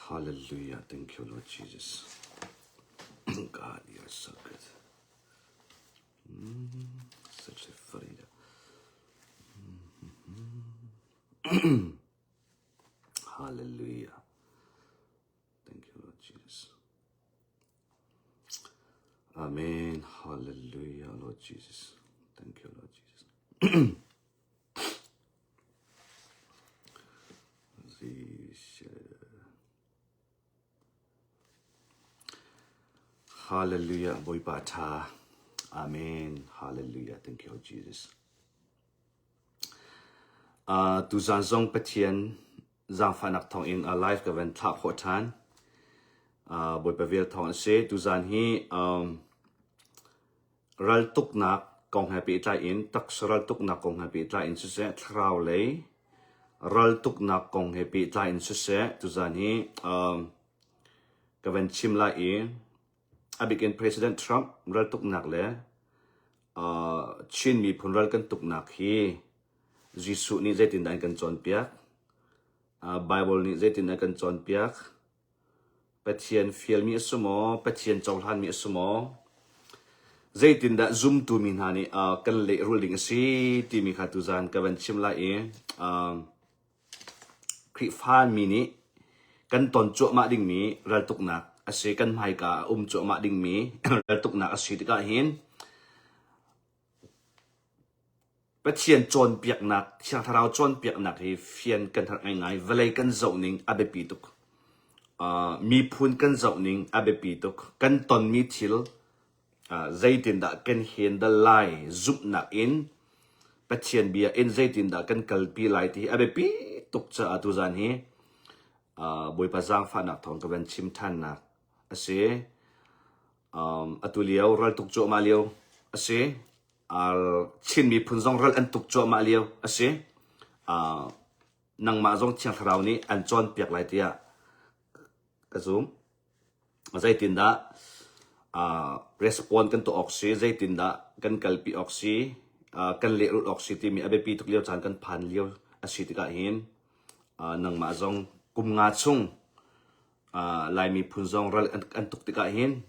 Hallelujah. Thank you, Lord Jesus. God, you are so good. Mm, such a freedom. Hallelujah. Thank you, Lord Jesus. Amen. Hallelujah, Lord Jesus. Thank you, Lord Jesus. Hallelujah, Bawipa ṭha. Amen. Hallelujah. Thank you, Jesus. Uh, tuzan zong Pathian zaangfahnak thawngin uh, live ka van thlah khawh ṭhan. Uh, Bawipa vel thawng a si. Tuzan hi um, Raltuknak kong he pehtlai in taksa raltuknak kong he pehtlai in siseh, thlarau lei raltuknak kong he pehtlai in siseh, tuzan hi um, ka van chim lai i a bik in President Trump raltuknak le uh, Chin miphun ral kan tuknak hi Jesuh nih zeitindah an kan cawnpiak? Uh, Bible nih zeitindah a kan cawnpiak? Pathian fialmi a si maw? Pathian cohlanmi a si maw? Zeitindah zumtu mi hna nih uh, kan lehrulh ding a si timi kha tuzan ka van chim lai i uh, Khrihfa mi nih kan ton cuahmah dingmi raltuknak a si, kan hmaika a um cuahmah dingmi raltuknak a si tikah hin Pathian cawnpiaknak, Thiang Thlarau cawnpiaknak hi fian kan harh ngaingai. Vawlei kan zohning a biapi tuk. Uh, miphun kan zohning a biapi tuk. Kan tonmi thil uh, zeitindah kan handle lai zumhnak in Pathian bia in zeitindah kan kalpi lai ti hi a biapi tuk caah tuzan hi uh, Bawipa zaangfahnak thawng ka van chim ṭhannak a si. Um, atu lio raltuk cuahmah lio a si. Chin miphun zong ral an tuk cuahmah lio a si. Nangmah zong Thiang Thlarau nih an cawnpiak lai tiah ka zum. Zeitindah respond kan tuah awk si, zeitindah kan kalpi awk si, kan lehrulh awk si timi a biapi tuk lio caan kan phan lio a si tikah hin nangmah zong kum nga chung Lai miphun zong ral an tuk tikah hin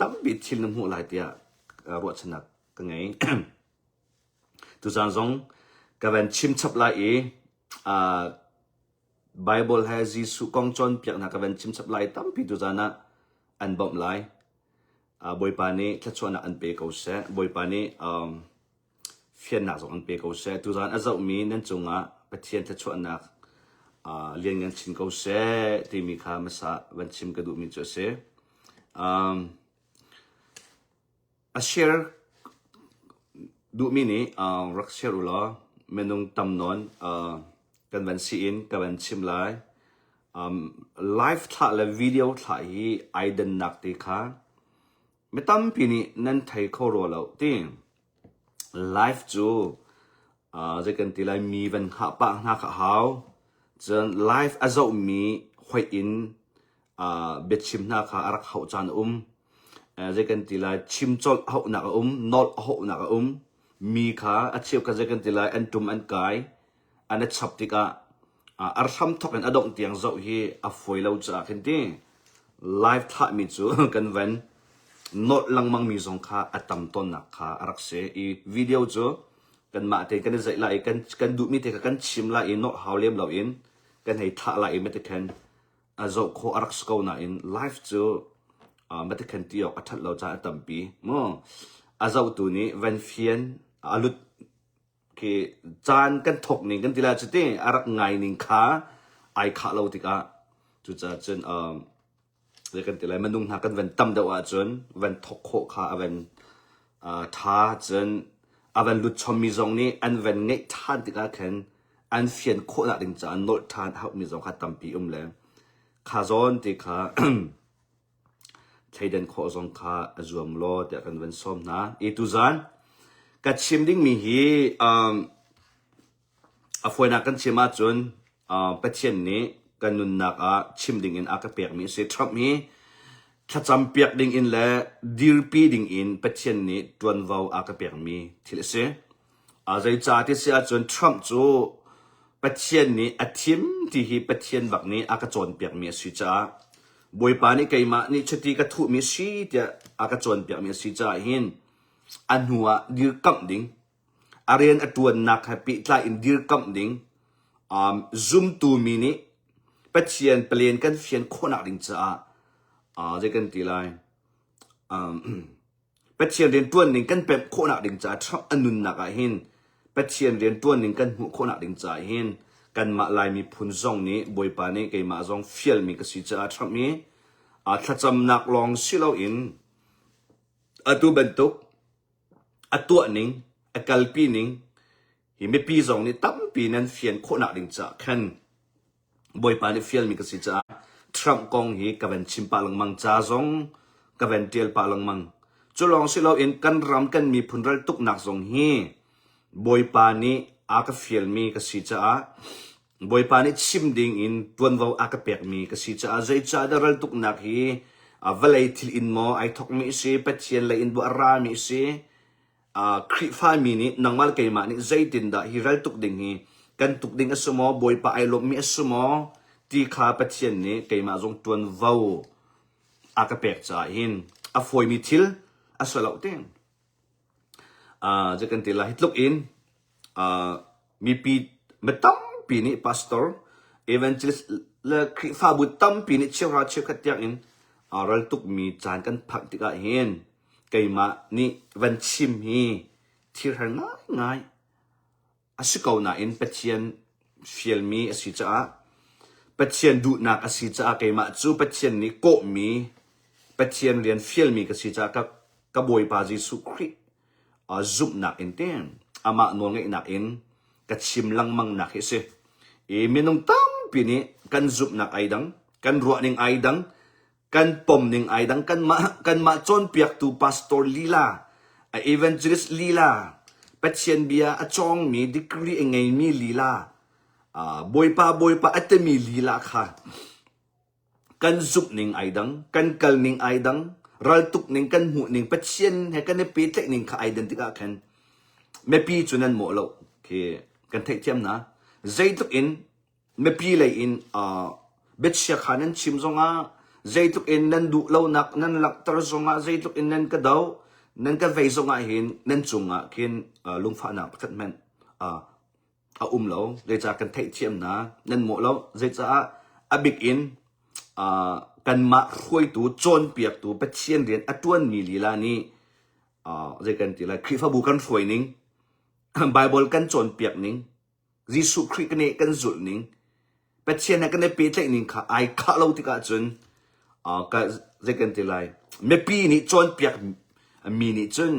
tampi thil na hmuh lai tiah ruahchannak ka ngei. Tuzaan zong ka van chim chap lai i Bible he Jesuh kong cawnpiaknak ka van chim chap lai tampi tuzaan ah an bawmh lai. Bawipa nih thluachuahnak an pe ko seh. Bawipa nih um, fiannak zong an pe ko seh. Tuzaan a zohmi nan cungah Pathian thluachuahnak uh, lianngan chin ko seh timi kha hmasa van chim ka duhmi cu a si. Um, a share duhmi nih uh, rak share u law minung tam nawn uh, kan van si in ka van chim lai. Um, live thlah le video thlah hi ai dannak te kha Mi tampi nih nan thei kho rua lo ti. Live cu uh, zei kan ti lai mi van hngah pah hna kha hau. Cun live a zohmi hoih in uh, biachim hna kha a rak hauh caan a um. Uh, zei kan ti lai chim colh hauhnak a um, nolh a hauhnak a um. Mi kha a cheu kha zei kan ti lai an tum an kai an i chap tikah a hramthawk in a dongh tiang zoh hi a fawi lo caah khin ti live thlahmi cu kan van nolh lengmang mi zong kha a tam tawnnak kha a rak si i video cu kanmah te kan i zeih lai i kan kan duhmi te kha kan chim lai i nolh hau lem loin kan hei thlah lai i matikhan a zoh khawh a rak si ko nain live cu matikhan ti awk a ṭhat lo caan a tampi mu a zohtu nih van fian a lut khi caan kan thawk ning kan ti lai cu ti a rak ngai ning kha ai khah lo tikah cucaah cun um, zei kan ti lai minung hna kan van tam deuh ahcun van thawk khawh kha a van uh, tha cun a van lut chommi zong nih an van ngeih than tikah khan an fian khawhnak ding caah nolh than a hauhmi zong kha tampi um le kha zawn ti kha Thleidan khawh zong kha a zuam law tiah kan van sawm hna. I tuzan ka chim dingmi hi um, a fawinak kan chim ahcun uh, Pathian nih kan nunnak ah chim ding in a ka pekmi a si. Trump hi thlacam piak ding in le dirpi ding in Pathian nih tuanvo a ka pekmi thil a si. Uh, zeicah ti si ahcun Trump cu Pathian nih a thim ti hi Pathian bak nih a ka cawnpiakmi a si caah Bawipa nih keimah nih chiti ka thuhmi si tiah a ka cawnpiakmi a si caah hin a hnu ah dirkamh ding a rian a ṭuannak he pehtlai in dirkamh ding um, zumtu mi nih Pathian palen kan fian khawhnak ding caah uh, zei kan ti lai um, Pathian rian ṭuan ning kan pemh khawhnak ding caah Trump a nunnak ah hin Pathian rian ṭuan ning kan hmuh khawhnak ding caah hin kanmah Lai miphun zong nih Bawipa nih keimah zong fialmi ka si caah Trump hi uh, thlacamnak lawng si loin atu bantuk a tuah ning, a kalpi ning hi mipi zong nih tampi nan fian khawhnak ding caah khan Bawipa nih fialmi ka si caah Trump kong hi ka van chim pah lengmang ca zong ka van tial pah lengmang. Cu lawng si loin kan ram kan miphun ral tuknak zong hi Bawipa nih a ka fialmi ka si caah Bawipa nih chim ding in tuanvo a ka pekmi ka si caah zeicahdah raltuknak hi vawlei thil in maw ai thawkmi a si, Pathian lei in bu a rami a si, Khrihfami nih nangmah le keimah nih zeitindah hi raltuk ding hi kan tuk ding a si maw, Bawipa ai lawmhmi a si maw ti kha Pathian nih keimah zong tuanvo a ka pek caah hin a fawimi thil a si lo te. Uh, zei kan ti lai hi tluk in uh, mipi mi tampi nih pastor evangelist le Khrihfabu tampi nih cheuhra cheukhat tiang in uh, ral tukmi caan kan phak tikah hin keimah nih van chim hi thil har ngaingai a si ko nain Pathian fialmi a si caah Pathian duhnak a si caah keimah cu Pathian nih kawhmi Pathian rian fialmi ka si caah ka, ka Bawipa Jesuh Khrih uh, zumhnak in te amah nawlngeihnak in ka chim lengmang nak hi a si. I minung tampi nih kan zumhnak ai dang, kan ruahning ai dang, kan pom ning ai dang kanmah kanmah cawnpiaktu pastor lila a evangelist lila Pathian bia a cawngmi degree a ngeimi lila uh, bawipa bawipa a timi lila kha kan zumh ning ai dang kan kal ning ai dang raltuk ning kan hmuh ning Pathian he kan i pehtlaih ning kha ai dan tikah khan mipi cu nan mawh lo khi kan theihthiam na zeitluk in mipi lei in uh, biachia kha nan chim zongah zeitluk in nan duh lonak nan langhter zongah zeitluk in nan ka do nan ka vei zongah hin nan cungah khin uh, lungfahnak pakhat hmanh uh, a um lo zeicah kan theihthiam na nan mawh lo zeicah a bik in uh, kanmah hruaitu cawnpiaktu Pathian rian a ṭuanmi lila nih uh, zei kan ti lai Khrihfabu kan hruai ning Bible kan cawnpiak ning Jesuh Khrih kan i kan zulh ning, Pathian he kan i pehtlaih ning kha ai khah lo tikah cun uh, ka zei kan ti lai mipi nih cawnpiak mi nih cun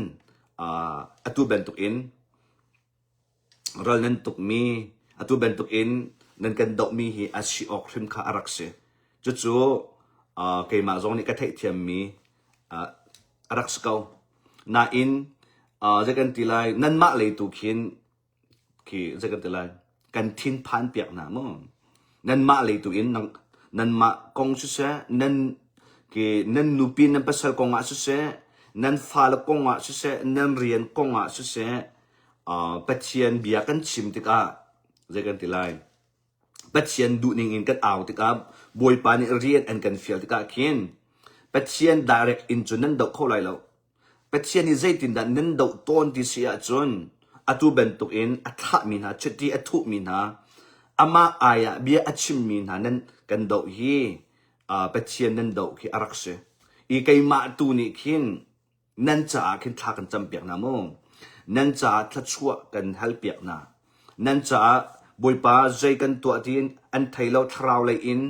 uh, atu bantuk in ral nan tukmi atu bantuk in nan kan dohmi hi a si awk hrim kha a rak si cucu uh, keimah zong nih ka theihthiammi uh, a rak si ko nain uh, zei kan ti lai nanmah lei tu khin khi zei kan ti lai kan thinphan piak hna mu nanmah lei tu in nang nanmah kong siseh nan ki nan nupi nan pasal kong ah siseh nan fale kong ah siseh nan rian kong ah siseh uh, Pathian bia kan chim tikah zei kan ti lai Pathian duhning in kan au tikah Bawipa nih rian an kan fial tikah khin Pathian direct in cun nan doh kho lai lo Pathian nih zeitindah nan doh tawn ti si ahcun atu bantukin a thlahmi hna, chiti a thuhmi hna, amah ai ah bia a chimmi hna nan kan doh hi uh, Pathian nan doh khi a rak si. I keimah tu nih khin nan caah khin thla kan campiak hna mu. Nan caah thluachuah kan halpiak hna. Nan caah Bawipa zei kan tuah tiin an thei lo thlarau lei in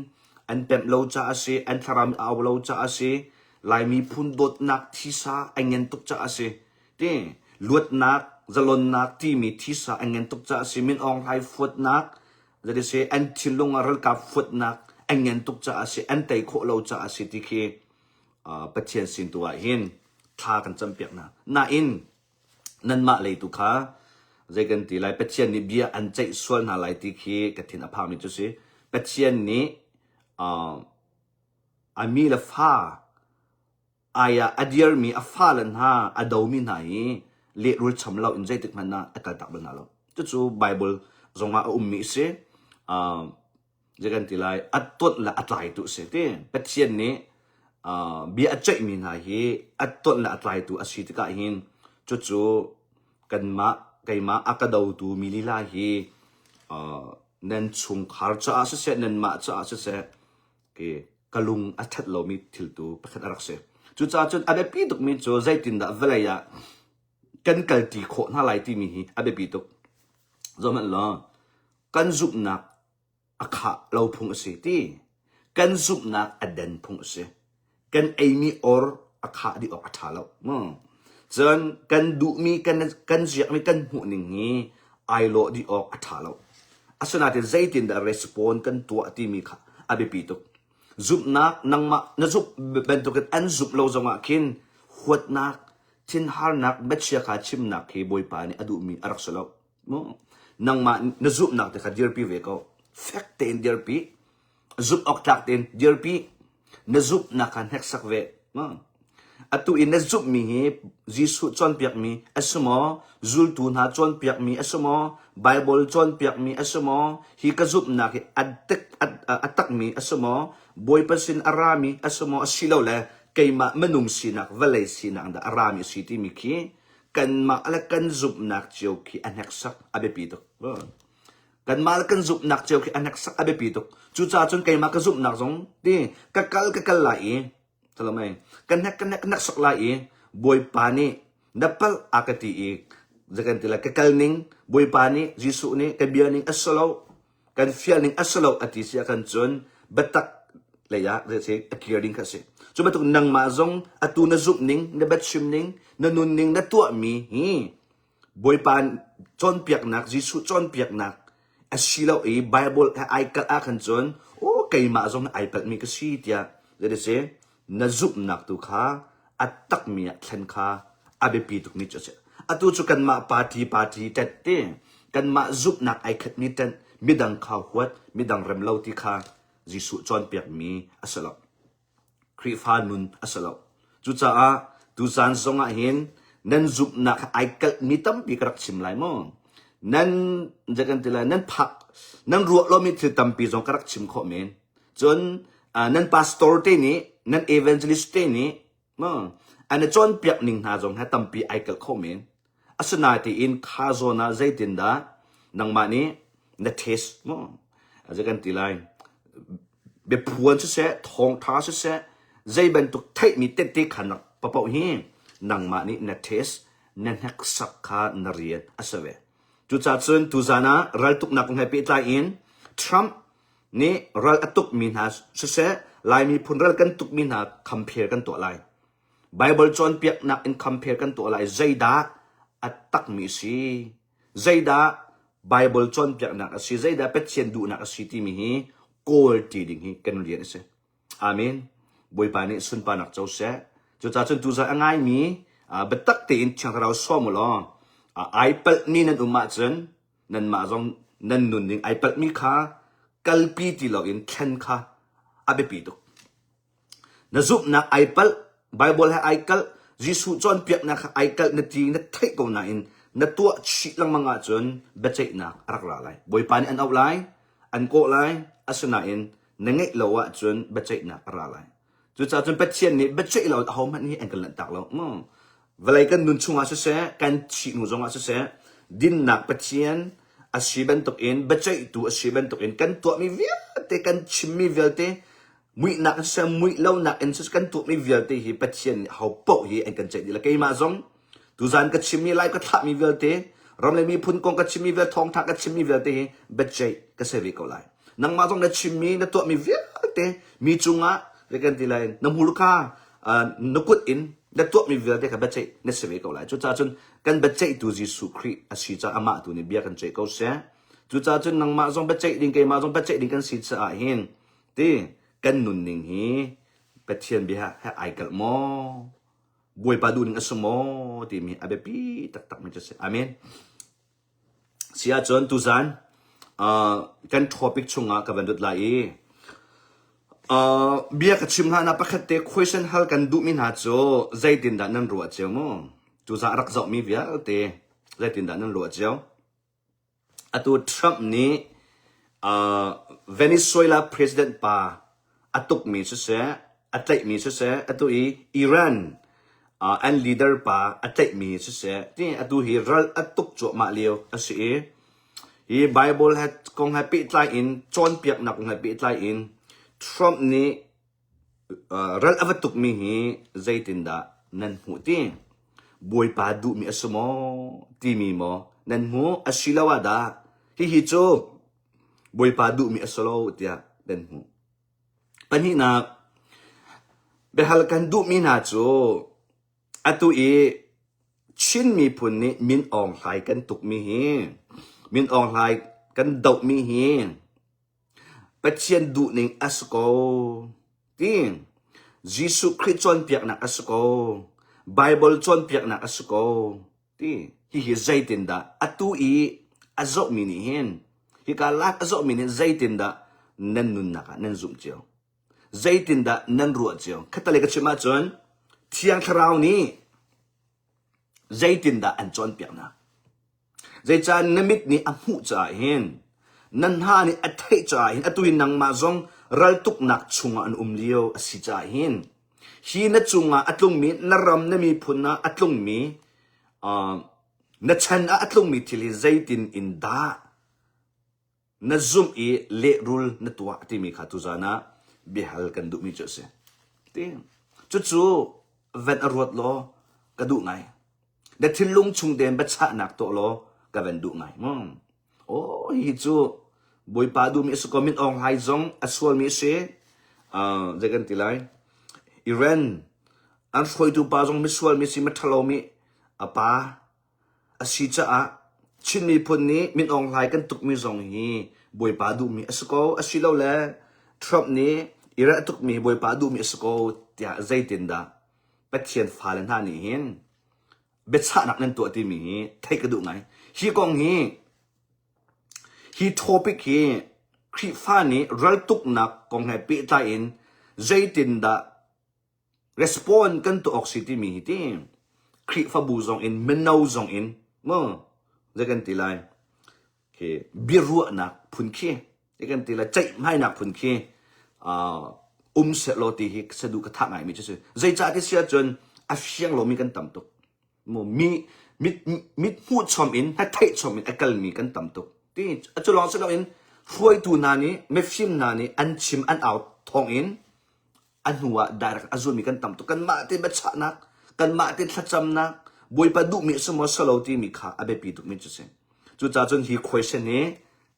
an pemh lo caah a si, an thlarau a au lo caah a si, Laimi phun dawtnak thisa a ngen tuk caah a si. Ti luatnak, zalonnak timi thisa a ngen tuk caah a si. Min Aung Hlaing fuatnak, zati si an thinlung ah ralkap fuatnak a ngen tuk caah a si, an tei khawh lo caah a si ti khi uh, Pathian sin tu ah hin thla kan campiak hna. Nain nanmah lei tu kha zei kan ti lai Pathian nih bia an ceih sual hna lai ti khi ka thin a phangmi cu si Pathian nih uh, a mi le fa ai ah a dirmi a fale hna a domi hna hi lehrul cham lo in zeitik hmanh ah a kaltak bal hna lo cucu Bible zongah a ummi a si. Uh, zei kan ti lai a tonh le a tlaitu a si ti. Pathian nih uh, bia a ceihmi hna hi a tonh le a tlaitu a si tikah hin cucu kanmah keimah a ka dotu mi lila hi uh, nan chungkhar caah siseh nanmah caah siseh ke ka lung a ṭhat lomi thil tu pakhat a rak si. Cucaah cun a biapi tukmi cu zeitindah vawlei ah kan kalṭi khawh hna lai timi hi a biapi tuk. Zohhmanh law, kan zumhnak a khah lo phung a si ti. Kan zumhnak a den phung a si. Kan eimi or a khah dih awk a ṭha lo. Cun kan duhmi, kan, kan ziakmi, kan hmuhning hi ai lawh dih awk a ṭha lo. Asinain zeitindah respond kan tuah timi kha a biapi tuk. Zumhnak nangmah na zumh bantukin an zumh lo zongah khin huatnak, thinharnak, biachia kha chimnak hi Bawipa nih a duhmi a rak si lo. Nangmah na zumhnak te kha dirpi ve ko. Fek tein dirpi. Zumh awk tlak tein dirpi. Na zumhnak kha hneksak ve. Atu i na zumhmi hi Jesuh cawnpiakmi a si maw? Zultu hna cawnpiakmi a si maw? Baibal cawnpiakmi a si maw? Hi ka zumhnak hi a, a, a takmi a si maw? Bawipa sin a rami a si maw? Asilole keimah minung sinak, vawlei sinak dah a rami a si timi khi kanmah le kan zumhnak cio khi a hneksak a biapi tuk. Kanmah le kan zumhnak cio khi a hneksak a biapi tuk. Cucaah cun keimah ka zumhnak zong ti ka kal ka kal lai i Salamai ka hnek ka hnek ka hneksak lai i Bawipa nih na palh a ka ti i zakan ti lai ka kal ning Bawipa nih Jesuh nih ka bia ning a si lo kan fial ning a si lo a ti si ah kan cun biatak lei ah a clear ding kha a si. Cu bantuk nangmah zong atu na zumh ning na biachim ning na nun ning na tuahmi hi Bawipa cawnpiaknak, Jesuh cawnpiaknak a si lo i Bible he ai kalh ahkhan cun aw keimah zong ai palhmi ka si tiah zei si na zumhnak tu kha a takmi ah thlen kha a biapi tukmi cu a si. Atu cu kanmah party party ṭanh ti kanmah zumhnak ai khatmi ṭanh midang kha huat midang rem lo ti kha Jesuh cawnpiakmi a si lo. Khrihfa nun a si lo. Cucaah tuzaan zong ah hin nan zumhnak ai kalhmi tampi ka rak chim lai mu. Nan zei kan ti lai nan phak nan ruah lomi thil tampi zong ka rak chim khawh men. Cun nan pastor te nih nan evangelist te nih mu an i cawnpiak ning hna zong he tampi ai kalh khawh men. Asinain kha zawn ah zeitindah nangmah nih na test mu zei kan ti lai biaphuan siseh thawngtha siseh zei bantuk theihmi tette khan papoh hi nangmah nih na test na hneksak kha na rian a si ve. Cucaah cun tuzan ah raltuknak kong he pehtlai in Trump nih ral a tukmi hna siseh Lai miphun ral kan tukmi hna compare kan tuah lai. Baibal cawnpiaknak in compare kan tuah lai zeidah a takmi a si zeidah Baibal cawnpiaknak a si zeidah Pathian duhnak a si timi hi kawl ti ding hi kan rian a si. Amen. Bawipa nih sunparnak co seh. Cucaah cun tuzan a ngaimi biatak tein Thiang Thlarau sawm u law ai palhmi nan um ahcun nanmah zong nan nunning ai palhmi kha kalpi ti loin thlen kha a biapi tuk. Na zumhnak ai palh, Baibal he ai kalh, Jesuh cawnpiaknak he ai kalh na ti na theih ko nain na tuah chih lengmang ahcun biaceihnak a rak ra lai. Bawipa nih an auh lai, an kawh lai, asinain na ngeih lo ahcun biaceihnak a ra lai. Cucaah cun Pathian nih biaceih lo ahohmanh hi an kan lanhtak lo. Vawlei kan nun chungah siseh, kan thih hnu zongah siseh, dinnak Pathian a si bantukin, biaceihtu a si bantukin kan tuahmi vialte, kan chimmi vialte, muihnak in siseh, muih lonak in siseh, kan tuahmi vialte hi Pathian nih ho paoh hi an kan ceih dih lai. Keimah zong tuzan ka chimmi lai ka thlahmi vialte, ram le miphun kong ka chimmi vialte, thawngtha ka chimmi vialte hi biaceih ka si ve ko lai. Nangmah zong na chimmi, na tuahmi vialte mi cungah zei kan ti lai, na hmurka na kut in na tuahmi vialte kha biaceih na si ve ko lai. Cucaah cun kan biaceihtu Jesuh Khrih a si caah amah tu nih bia kan ceih ko seh. Cucaah cun nangmah zong biaceih ding, keimah zong biaceih ding kan si caah hin ti kan nunning hi Pathian bia he ai kalh maw? Bawipa duhning a si maw? timi a biapi taktakmi cu a si. Amen. Si ahcun tuzan uh, kan topic chungah ka van lut lai i uh, bia ka chim hlan ah pakhat te question hal kan duhmi hna cu zeitindah nan ruah cio mu? Tuzan a rak zohmi vialte zeitindah nan ruah cio? Atu Trump nih Uh, Venezuela president pa a tukmi siseh, a tlaihmi siseh, atu i Iran uh, an leader pa a tlaihmi siseh, ti atu hi ral a tuk cuahmah lio a si i hi Bible he kong he pehtlai in cawnpiaknak kong he pehtlai in Trump nih uh, ral a va tukmi hi zeitindah nan hmuh ti? Bawipa duhmi a si maw timi maw nan hmuh asiloah dah hihi cu Bawipa duhmi a si lo tiah nan hmuh. Pahnihnak, biahal kan duhmi hna cu atu i Chin miphun nih Min Aung Hlai kan tukmi hi Min Aung Hlai kan dohmi hi Pathian duhning a si ko ti. Jesuh Khrih cawnpiaknak a si ko. Bible cawnpiaknak a si ko ti. Hihi zeitindah atu i a zohmi nih hin hika lak a zohmi nih zeitindah nan nunnak ah nan zumh cio? Zeitindah nan ruah cio? Khatalei ka chim ahcun Thiang Thlarau nih zeitindah an cawnpiaknak? Zeicah na mit nih a hmuh caah hin, na hna nih a theih caah hin, atu hi nangmah zong raltuknak chungah an um lio a si caah hin, hi na cungah a tlungmi, na ram, na miphun ah a tlungmi, uh, na chan ah a tlungmi thil hi zeitin in dah na zumh i lehrul na tuah timi kha tuzan ah biahal kan duhmi cu a si. Ti. Cucu van a ruat law ka duh ngai. Na thinlung chung tein biachahnak tuah law ka van duh ngai. Mu. Oh, hi cu Bawipa duhmi a si ko Min Aung Hlaing zong a sualmi a si. Uh, zei kan ti lai? Iran an hruaitu pa zong misual mi si, miṭhalo mi a pa a si caah Chin miphun nih Min Aung Hlaing kan tukmi zong hi Bawipa duhmi a si ko asilole Trump nih Iran a tukmi hi Bawipa duhmi a si ko tiah zeitindah Pathian fale hna nih hin biachahnak nan tuah timi hi theih ka duh ngai. Hi kong hi hi topic hi Khrihfa nih raltuknak kong he pehtlai in zeitindah Respond kan tuah awk si timi hi ti Khrihfabu zong in mino zong in mu zei kan ti lai khi biaruahnak phun khi zei kan ti lai ceihmainak phun khi uh, um sehlaw ti hi sadu ka thah ngaimi cu si zeicah ti si ahcun a fiang lomi kan tam tuk mu mi mit mit hmuh chom in hnatheih chom in a kalmi kan tam tuk ti cu lawng si loin hruaitu hna nih mifim hna nih an chim an au thawng in A hnu ah direct a zulmi kan tam tuk. Kanmah tein biachahnak, kanmah tein thlacamnak, Bawipa duhmi a si maw si lo timi kha a biapi tukmi cu si. Cucaah cun hi question hi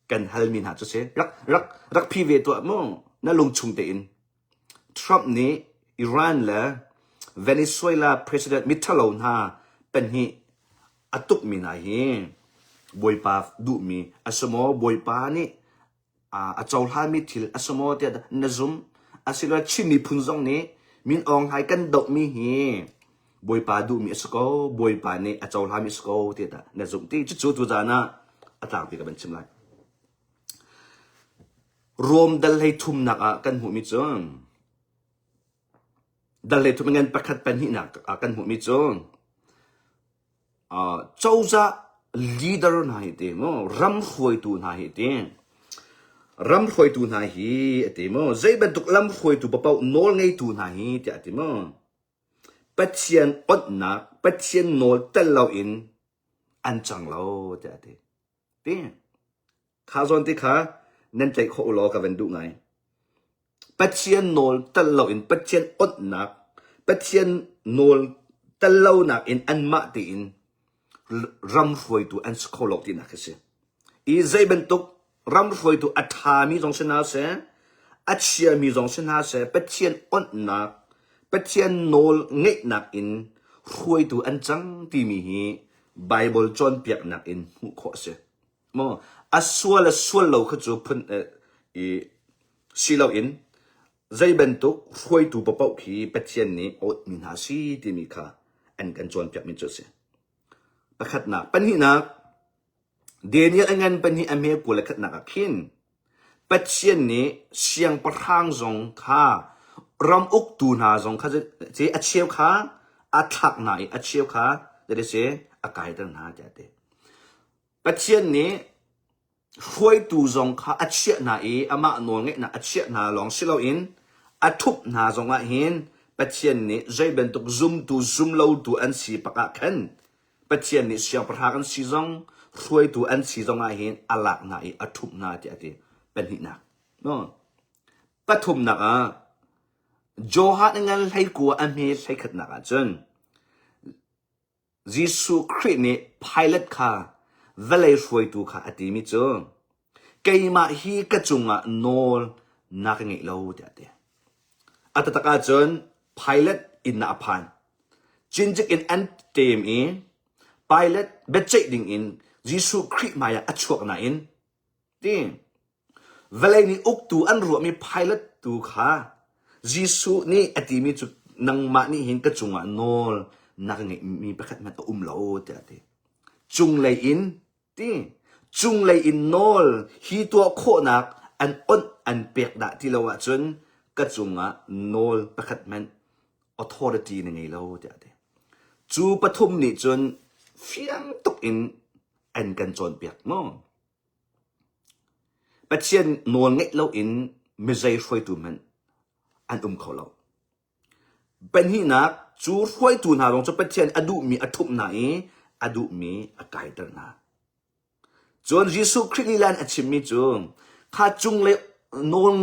kan halmi hna cu si. Rak, rak, rak phi ve tuah mu. Na lungchung tein. Trump nih Iran le Venezuela president miṭhalo hna pahnih a tukmi hna hi Bawipa duhmi a si maw? Bawipa nih a cohlanmi thil a si maw tiah na zum asiloah Chin miphun zong nih Min Aung Hlaing kan dohmi hi Bawipa duhmi a si ko Bawipa nih a cohlanmi a si ko tiah na zumh ti cucu tuzaan ah a tlangpi ka van chim lai Rom dal hlei thumnak ah kan hmuhmi cu dal hlei thum ngan pakhat pahnihnak ah kan hmuhmi cu Cozah leader hna hi ti maw ram hruaitu hna hi ti ram hruaitu hna hi a ti maw zei bantuk lam hruaitu paoh nawl ngeitu hna hi tiah a ti maw Pathian onhnak Pathian nawl tel loin an cang lo tiah a ti ti Kha zawn te kha nan tlaih khawh u law ka van duh ngai. Pathian nawl tel loin Pathian onhnak, Pathian nawl tel lonak in anmah tein ram hruaitu an si kho lo tinak khi si. I zei bantuk ram hruaitu a ṭhami zong si hna seh, a chiami zong si hna seh, Pathian onhnak, Pathian nawl ngeihnak in hruaitu an cang timi hi Bible cawnpiaknak in hmuh khawh a si. Maw a sual a sual lo kha cu phun i si loin zei bantuk hruaitu paoh khi Pathian nih awtmi hna si timi kha an kan cawnpiakmi cu a si. Pakhatnak. Pahnihnak, Daniel a ngan pahnih a hme 21 ah khin Pathian nih siangpahrang zong kha ram uktu hna zong kha a cheu kha a thlak hna i a cheu kha a kaiter hna tiah a ti. Pathian nih. Hruaitu zong kha a chiah hna i amah nawlngeihnak a chiah hna lawng si loin a ṭhumh hna zongah hin Pathian nih zei bantuk zumtu zumlotu an si pak ah khan Pathian nih siangpahrang an si zong hruaitu an si zongah hin a lak hna i a ṭhumh hna tiah a ti. Pahnihnak. No. Pathumnak ah Johan ngan hleikua a hme hleikhatnak ah cun Jesuh Khrih nih Pilat kha vawlei hruaitu kha a timi cu keimah hi ka cungah nawl na ka ngeih lo tiah a ti. A taktak ahcun Pilat inn ah a phan. Cincik in an ṭem i Pilat biaceih dingin Jesuh Khrih hmaiah a chuak nain ti Vawlei nih uktu an ruahmi pilot tu kha Jesuh nih a timi cu nangmah nih hin ka cungah nawl na ka ngeihmi pakhat hmanh a um lo tiah a ti. Cunglei in ti cunglei in nawl hi tuah khawhnak an onh an pek dah ti lo ahcun ka cungah nawl pakhat hmanh authority na ngei lo tiah a ti. Cu pathum nih cun fiang tuk in an kan cawnpiak maw? Pathian nawl ngeih loin mizei hruaitu hmanh an um kho lo. Pahnihnak, cu hruaitu hna zong cu Pathian a duhmi a ṭhumh hna i a duhmi a kaiter hna. Cun Jesuh Khrih lila in a chimmi cu kha cunglei nawl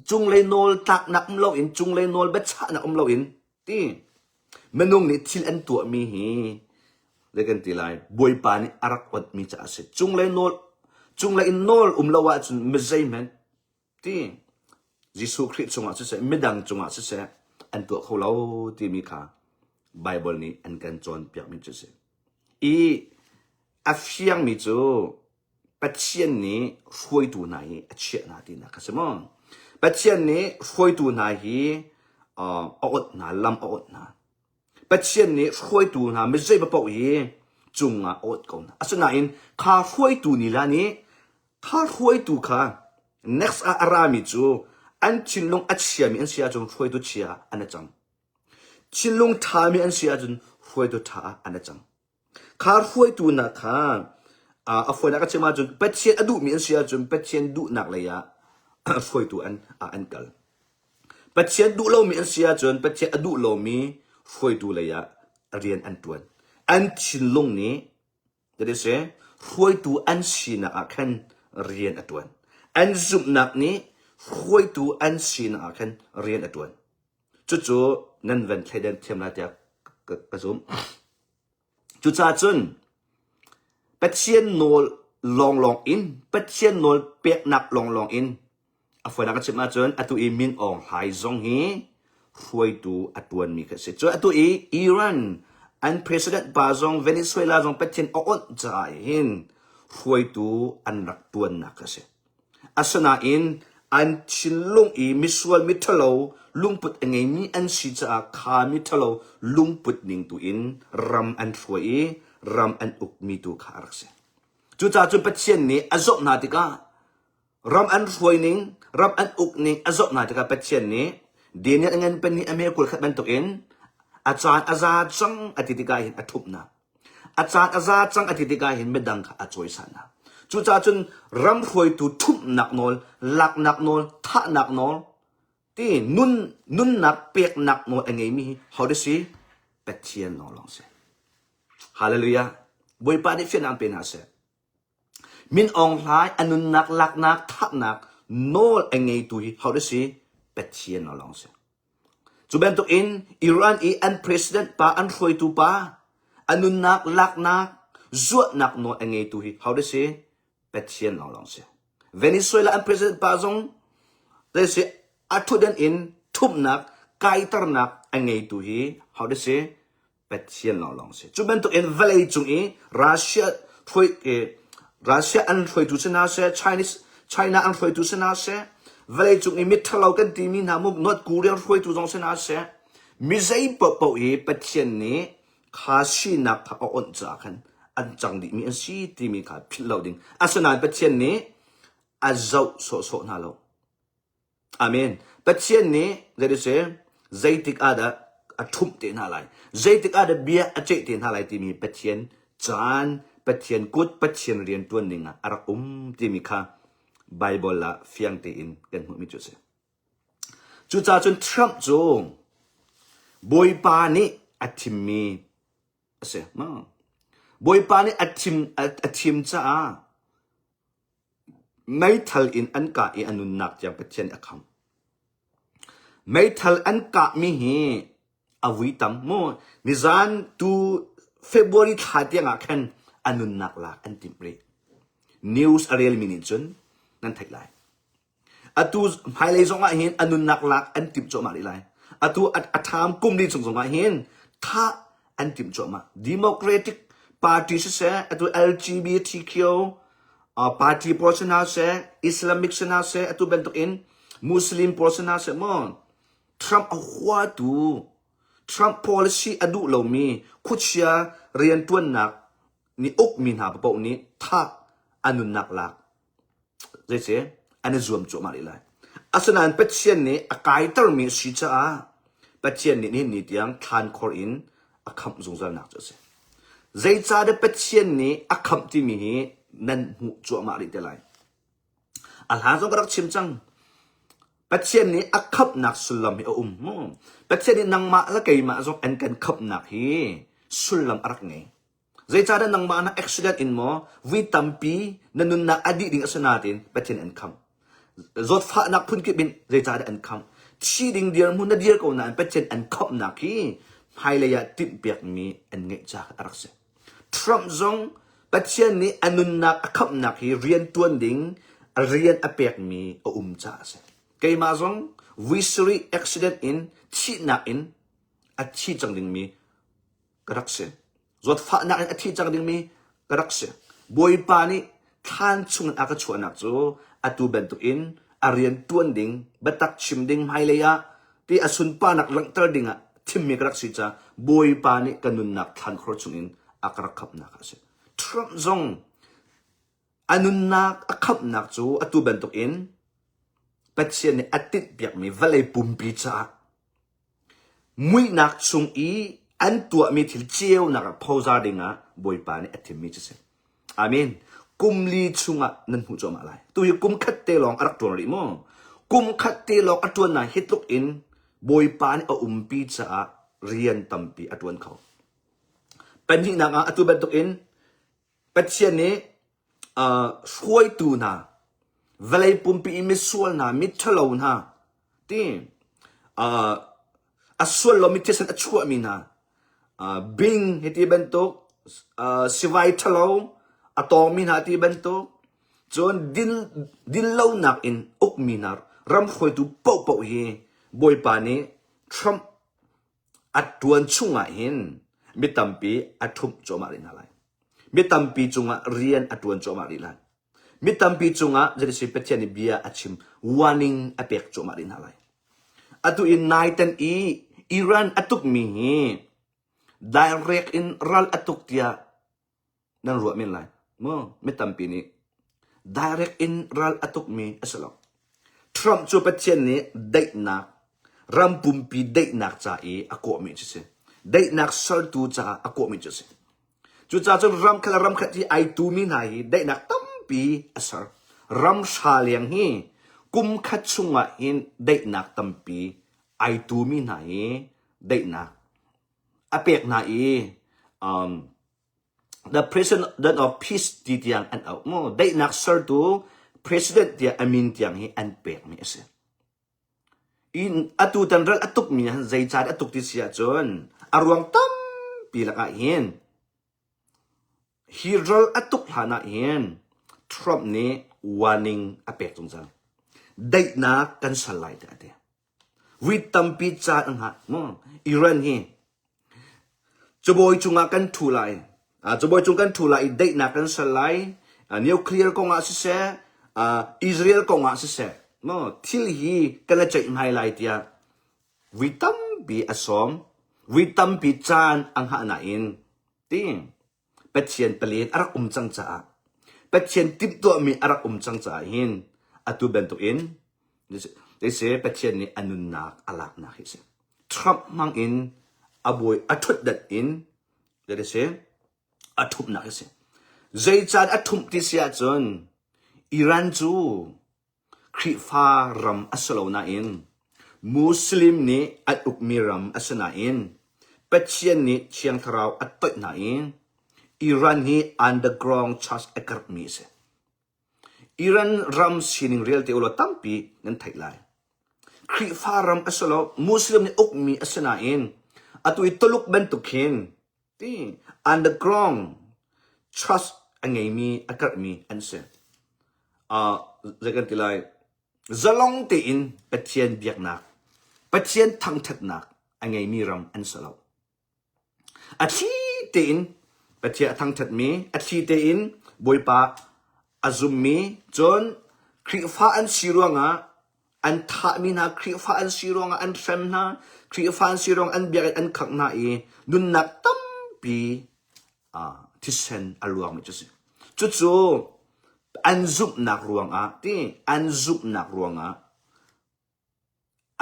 cunglei nawl tlaknak um loin cunglei nawl biachahnak um loin ti minung nih thil an tuahmi hi zei kan ti lai Bawipa nih a rak onhmi caah a si. Cunglei nawl cunglei in nawl um lo ahcun mi zeihmanh ti Jesuh Khrih cungah siseh midang cungah siseh an tuah kho lo timi kha Bible nih an kan cawnpiakmi cu a si. I a fiangmi cu Pathian nih hruaitu hna hi a chiah hna tinak a si maw? Pathian nih hruaitu hna hi uh, a awt hna, lam a awt hna. Pathian nih hruaitu hna mizei paoh hi cungah a awt ko hna. Asinain kha hruaitu nila nih kha hruaitu kha next ah a rami cu an thinlung a chiami an si ahcun hruaitu chia an a cang. Thinlung ṭhami an si ahcun hruaitu ṭha ah an a cang. Kha hruaitu hna kha a fawinak a chim ahcun Pathian a duhmi an si ahcun Pathian duhnak lei ah hruaitu an an kal. Pathian duh lomi an si ahcun Pathian a duh lomi hruaitu lei ah rian an ṭuan. An thinlung nih that is hruaitu an sinak ah khan rian a ṭuan. An zumhnak nih hruaitu an sinak ah khan rian a ṭuan. Cucu nan van thleidan thiam lai tiah ka, ka zumh. Cucaah cun Pathian nawl lawnglawng in, Pathian nawl peknak lawnglawng in a fawinak ka chim ahcun atu i Min Aung Hlaing zong hi hruaitu a ṭuanmi kha a si. Cun atu i Iran an president pa zong Venezuela zong Pathian a awnh caah hin hruaitu an rak ṭuannak kha a si. Asinain an thinlung i misual miṭhalo lungput a ngeimi an si caah kha miṭhalo lungput ning tu in ram an hruai i ram an ukmi tu kha a rak si. Cucaah cun Pathian nih a zoh hna tikah ram an hruai ning, ram an uk ning a zoh hna tikah Pathian nih Daniel a ngan pen hi a me 21 bantukin a caan a za cang a ti tikah hin a ṭhumh hna. A caan a za cang a ti tikah hin midang kha a cawisan hna. Cucaah cun ram hruaitu ṭhumhnak nawl, laknak nawl, thahnak nawl, ti nun nunnak peknak nawl a ngeimi hi ho dah si? Pathian lawnglawng si. Hallelujah. Bawipa nih fiannak pe hna seh. Min Aung Hlaing a nunnak laknak thahnak nawl a ngeitu hi ho dah si? Pathian lawnglawng si. Cu bantukin Iran i an president pa, an hruaitu pa, a nunnak laknak, zuahnak nawl a ngeitu hi ho dah si? Pathian lawnglawng si. Venezuela an president pa zong zei si a ṭhutdan in ṭhumhnak, kaiternak a ngeitu hi ho dah si? Pathian lawnglawng si. Cu bantukin vawlei cung i Russia hruai Russia an hruaitu si hna seh, Chinese China an hruaitu si hna seh, vawlei cung i miṭhalo kan timi hna mu North Korea hruaitu zong si hna seh, mi zei paohpaoh hi Pathian nih kha sinak kha a onh caah khan an cang dihmi an si timi kha philh lo ding. Asinain Pathian nih a zoh sawhsawh hna lo. Amen. Pathian nih zei zeitik ah dah a ṭhumh te hna lai, zeitik ah dah bia a ceih te hna lai timi Pathian caan, Pathian kut Pathian rian ṭuan ning ah a rak um timi kha Baibal ah fiang tein kan hmuhmi cu a si. Cucaah cun Trump cu Bawipa nih a thimmi a si. Bawipa nih a thim a thim caah meithal in an kah i a nunnak tiang Pathian nih a khamh. Meithal an kahmi hi a vui tam mu. Nizan tu February thla tiang ah khan a nunnak lak an timh rih. News a relmi nih cun nan theih lai. Atu hmailei zong ah hin a nunnak lak an timh cuahmah rih lai. Atu a ṭham kum li chung zong ah hin thah an timh cuahmah. Democratic Party siseh, atu LGBTQ party pawl si hna seh, Islamic si hna seh, atu bantuk in Muslim pawl si hna seh maw, Trump a huatu, Trump policy a duh lomi khuachia rianṭuannak nih ukmi hna paoh nih thah a nunnak lak Zeiti an i zuam cuahmah rih lai. Asinain Pathian nih a kaitermi a si caah Pathian nih nihin ni tiang thlankhor in a khamh zungzalnak cu a si. Zeicahdah Pathian nih a khamh timi hi nan hmuh cuahmah rih te lai. A hlan zong ka rak chim cang. Pathian nih a khamhnak sullam hi a um. Pathian nih nangmah le keimah zong an kan khamhnak hi sullam a rak ngei. Zeicahdah nangmah na accident in maw vui tampi na nunnak a dih ding a si nain Pathian an khamh. Zawtfahnak phunkip in zeicahdah an khamh. Thi ding dirhmun na dir ko nain Pathian an khamhnak hi hmailei ah timhpiakmi an ngeih caah a rak si. Trump zong Pathian nih a nunnak a khamhnak hi rian tuan ding rian a pekmi a um caah a si. Keimah zong vui sarih accident in thihnak in a thi cang dingmi ka rak si. Zawtfahnak in a thi cang dingmi ka rak si. Bawipa nih thlan chungin a ka chuahnak cu atu bantukin a rian ṭuan ding, biatak chim ding hmailei ah ti a sunparnak langhter dingah thimmi ka rak si caah Bawipa nih ka nunnak thlankhor chungin a ka rak khamhnak a si. Trump zong a nunnak a khamhnak cu atu bantukin Pathian nih a tinhpiakmi vawlei pumpi caah Muihnak chung i an tuahmi thil ceunak ah phozar dingah Bawipa nih a thimmi cu a si. Amen. Kum li chungah nan hmuh cuahmah lai. Tu hi kum khat te lawng a rak ṭuan rih maw? Kum khat te lawng a ṭuan nain hi tluk in Bawipa nih a umpi caah rian tampi a ṭuan kho. Pahnihnak ah atu bantukin Pathian nih hruaitu hna, vawlei pumpi i misual hna, miṭhalo hna, ti a sual lomi thisen a chuahmi hna, bing hi ti bantuk, sivai ṭhalo a tawngmi hna ti bantuk, cun din dinlonak in ukmi hna ram hruaitu paohpaoh hi Bawipa nih Trump a ṭuan chungah hin mi tampi a ṭhumh cuahmah rih hna lai. Mi tampi cungah rian a ṭuan cuahmah rih lai. Mi tampi cungah zeiti Pathian nih bia a chim, warning a pek cuahmah rih hna lai. Atu in naitan i Iran a tukmi hi direct in ral a tuk tiah nan ruah men lai maw mi tampi nih direct in ral a tukmi a si lo Trump cu Pathian nih daihnak ram pumpi daihnak ca i a kawhmi cu si daihnak sertu caah a kawhmi cu si cucaah cun ram khat le ram khat hi ai tumi hna hi daihnak tampi a ser ram hra leng hi kum khat chungah hin daihnak tampi ai tumi hna hi daihnak a pek hna i um, the president of peace ti tiang an auh mu daihnak sertu president tiah a min tiang hi an pekmi a si in atu tan ral a tukmi han zeicah a tuk ti si ahcun a ruang tampi lakah hin hi ral a tuk hlan ah hin Trump nih warning a pek zungzal daihnak kan sal lai tiah a ti Vui tampi caan a hngah mu. Iran hi cabawi cungah kan ṭhu lai. Cabawi cung kan ṭhu lai i daihnak kan ser lai. Nuclear kongah siseh, Israel kongah siseh, mu thil hi kan i ceihmai lai tiah vui tampi a sawm. Vui tampi caan a hngah nain ti Pathian palen a rak um cang caah Pathian timhtuahmi a rak um cang caah hin atu bantukin se Pathian nih a nunnak a laknak hi a si. Trump hmang in a bawi a ṭhutdat in se a ṭhupnak hi a si. Zeicah a ṭhumh ti si ahcun Iran cu Khrihfa ram a si lo nain Muslim nih an ukmi ram a si nain Pathian nih Thiang Thlarau a toih hna i Iran hi underground church a karhmi a si. Iran ram sining rialte ulaw tampi nan theih lai. Khrihfa ram a si lo, Muslim nih ukmi a si nain atu i Tuluk bantuk hin ti underground trust a ngeimi a karhmi an si. Uh, zei kan ti lai, zalong tein Pathian biaknak, Pathian thangṭhatnak a ngeimi ram an si lo. A thli tein Pathian a thangṭhatmi, a thli tein Bawipa a zummi, cun Khrihfa an si ruangah an thahmi hna, Khrihfa an si ruangah an hrem hna, Khrihfa an si ruangah an biakinn an khangh hna i nunnak tampi thisen a luangmi cu a si. Cucu an zumhnak ruangah ti an zumhnak ruangah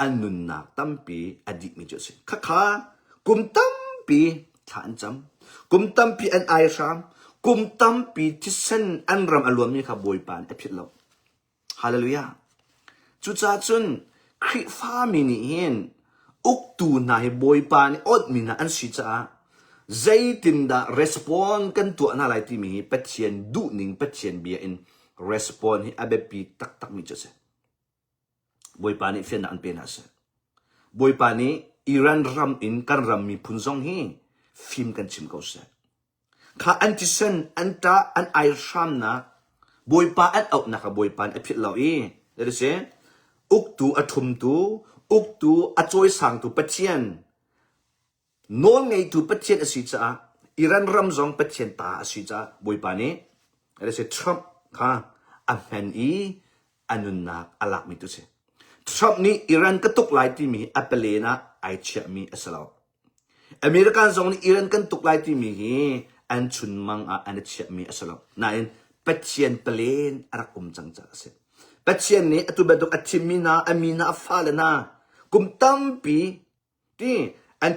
an nunnak tampi a dihmi cu a si. Khakha kum tampi thla an cam, kum tampi an aihram, kum tampi thisen an ram a luanmi kha Bawipa nih a philh lo. Hallelujah. Cucaah cun Khrihfami nih hin uktu hna hi Bawipa nih awnhmi hna an si caah zeitindah respond kan tuah hna lai timi hi Pathian duhning Pathian bia in respond hi a biapi taktakmi cu a si. Bawipa nih fiannak an pe hna seh. Bawipa nih Iran ram in kan ram miphun zong hi fim kan chim ko seh. Kha an thisen, an ṭah, an aihramnak, Bawipa an auhnak ah Bawipa nih a philh lo i, that is uktu a ṭhumtu, uktu a cawisangtu Pathian, Nawlngeitu Pathian a si caah Iran ram zong Pathian ta a si caah Bawipa nih Trump kha a hman i a nunnak a lakmi tu si. Trump nih Iran ka tuk lai timi hi a palen ah ai chiahmi a si lo. American zong nih Iran kan tuk lai timi hi an chunmang ah an i chiahmi a si lo. Nain Pathian palen a rak um cang caah a si. Pathian nih atu bantuk a thimmi hna, a mi hna, a fale hna kum tampi Ti an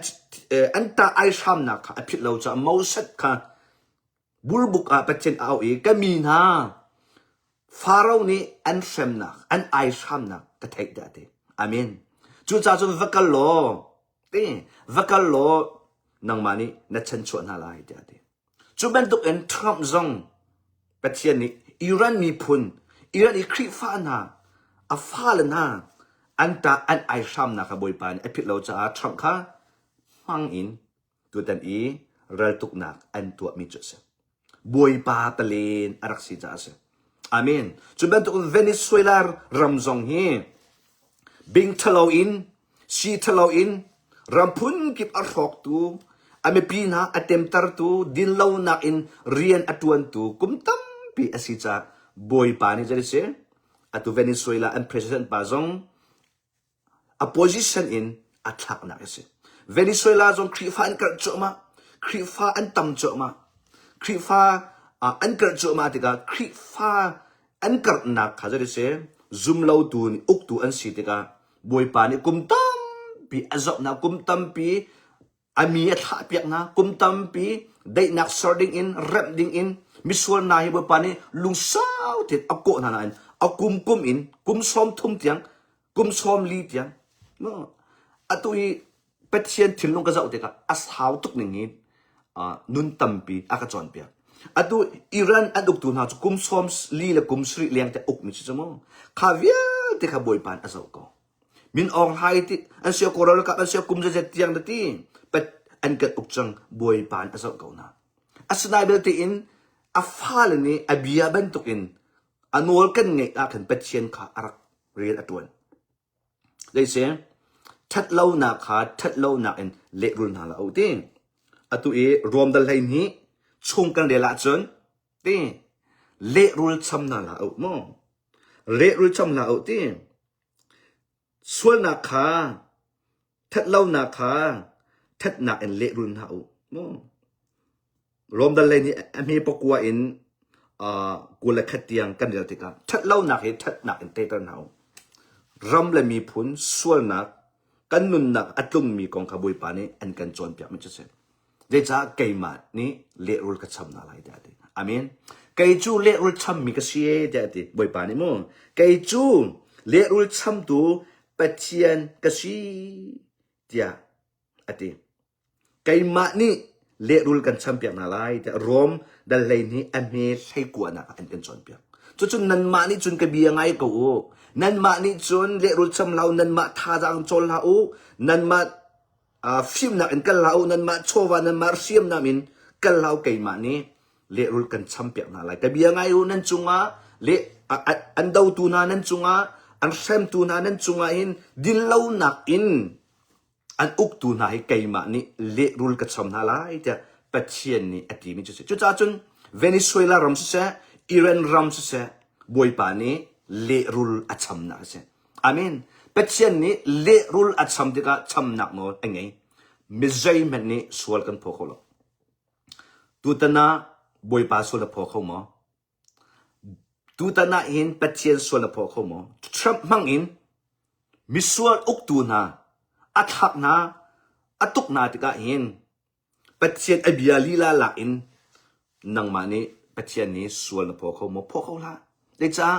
an tah ai hramnak kha a philh lo caah Moses kha burbuk ah Pathian a auh i ka mi hna Faro nih an hremnak an ai hramnak ka theih tiah a ti. Amen. Cucaah cun va kal law ti va kal law nangmah nih na chanchuah hna lai tiah a ti. Cu bantukin Trump zong Pathian nih Iran miphun, Iran i Khrihfa hna, a fale hna an ṭah an aihramnak kha Bawipa nih a philh lo caah Trump kha hmang in tutan i raltuknak an tuahmi cu a si. Bawipa palen a rak si caah a si. Amen. Cu bantukin Venezuela ram zong hi Bing ṭhalo in, si ṭhalo in, ram phunkip a hrawktu, a mipi hna a temtertu, dinlonak in rian a ṭuantu kum tampi a si caah Bawipa nih zei a si? Atu Venezuela an president pa zong a position in a thlaknak a si. Venezuela zong Khrihfa an karh cuahmah. Khrihfa an tam cuahmah. Khrihfa an karh cuahmah tikah Khrihfa an karhnak kha zei si zumlotu nih uktu an si tikah Bawipa nih kum tampi a zohnak kum tampi a mi a thlahpiak hna kum tampi daihnak ser ding in remh ding in misual hna hi Bawipa nih lungsau tein a kawh hna nain a kum kum in kum 30 tiang kum 40 tiang atu hi Pathian thinlung ka zoh tikah a sau tuk ning in nun tampi a ka cawnpiak. Atu Iran an uktu hna cu kum sawm li le kum sarih leng te ukmi si cu mu. Kha vialte kha Bawipa nih a zoh ko. Min Aung Hlaing ti an sia Kawl ralkap an sia kum zeizat tiang na ti pat an kan uk cang Bawipa nih a zoh ko hna. Asinain belte in a fale nih a bia bantukin a nawl kan ngeih ah khan Pathian kha a rak rian a ṭuan. Zeisi ṭhatlonak kha ṭhatlonak in lehrul hna hlah u ti. Atu i Rom dal 12 chung kan rel ahcun ti lehrul cham hna hlah u mu. Lehrul cham hlah u ti. Sualnak kha ṭhatlonak kha ṭhatnak in lehrul hna u mu. Rom dal lei nih a hme pakua in 21 tiang kan rel tikah ṭhatlonak hi ṭhatnak in teter hna u. Ram le miphun sualnak kan nunnak a tlungmi kong kha Bawipa nih an kan cawnpiakmi cu a si. Zeicah keimah nih lehrul ka cham hna lai tiah a ti. Amen. Kei cu lehrul chammi ka si e tiah a ti. Bawipa nih mu. Kei cu lehrul chamtu Pathian ka si tiah a ti. Keimah nih lehrul kan champiak hna lai tiah Rom dal 12 a hme hleikuanak ah an kan cawnpiak. Cucun nanmah nih cun ka bia ngai ko u. Nanmah nih cun lehrul cham hlah u, nanmah thazaang cawl hlah u, nanmah uh, fimnak in kal hlah u, nanmah chawva, nanmah hriamnam in kal hlah u, keimah nih lehrul kan champiak hna lai. Ka bia ngai u, nan cungah le an dotu hna nan cungah, an hremtu hna nan cungah hin dinlonak in an uktu hna hi keimah nih lehrul ka cham hna lai tiah Pathian nih a timi cu a si. Cucaah cun Venezuela ram siseh, Iran ram siseh, Bawipa nih lehrul a chamnak a si. Amen. Pathian nih lehrul a cham tikah chamnak nawl a ngei. Mi zeihmanh nih sual kan phaw kho lo. Tutan ah Bawipa sual na phaw kho maw? Tutan ah hin Pathian sual na phaw kho maw? Trump hmang in misual uktu hna a thlak hna, a tuk hna tikah hin Pathian a bia lila lak in nangmah nih Pathian nih sual na phaw kho maw? Phaw kho hlah. Zeicah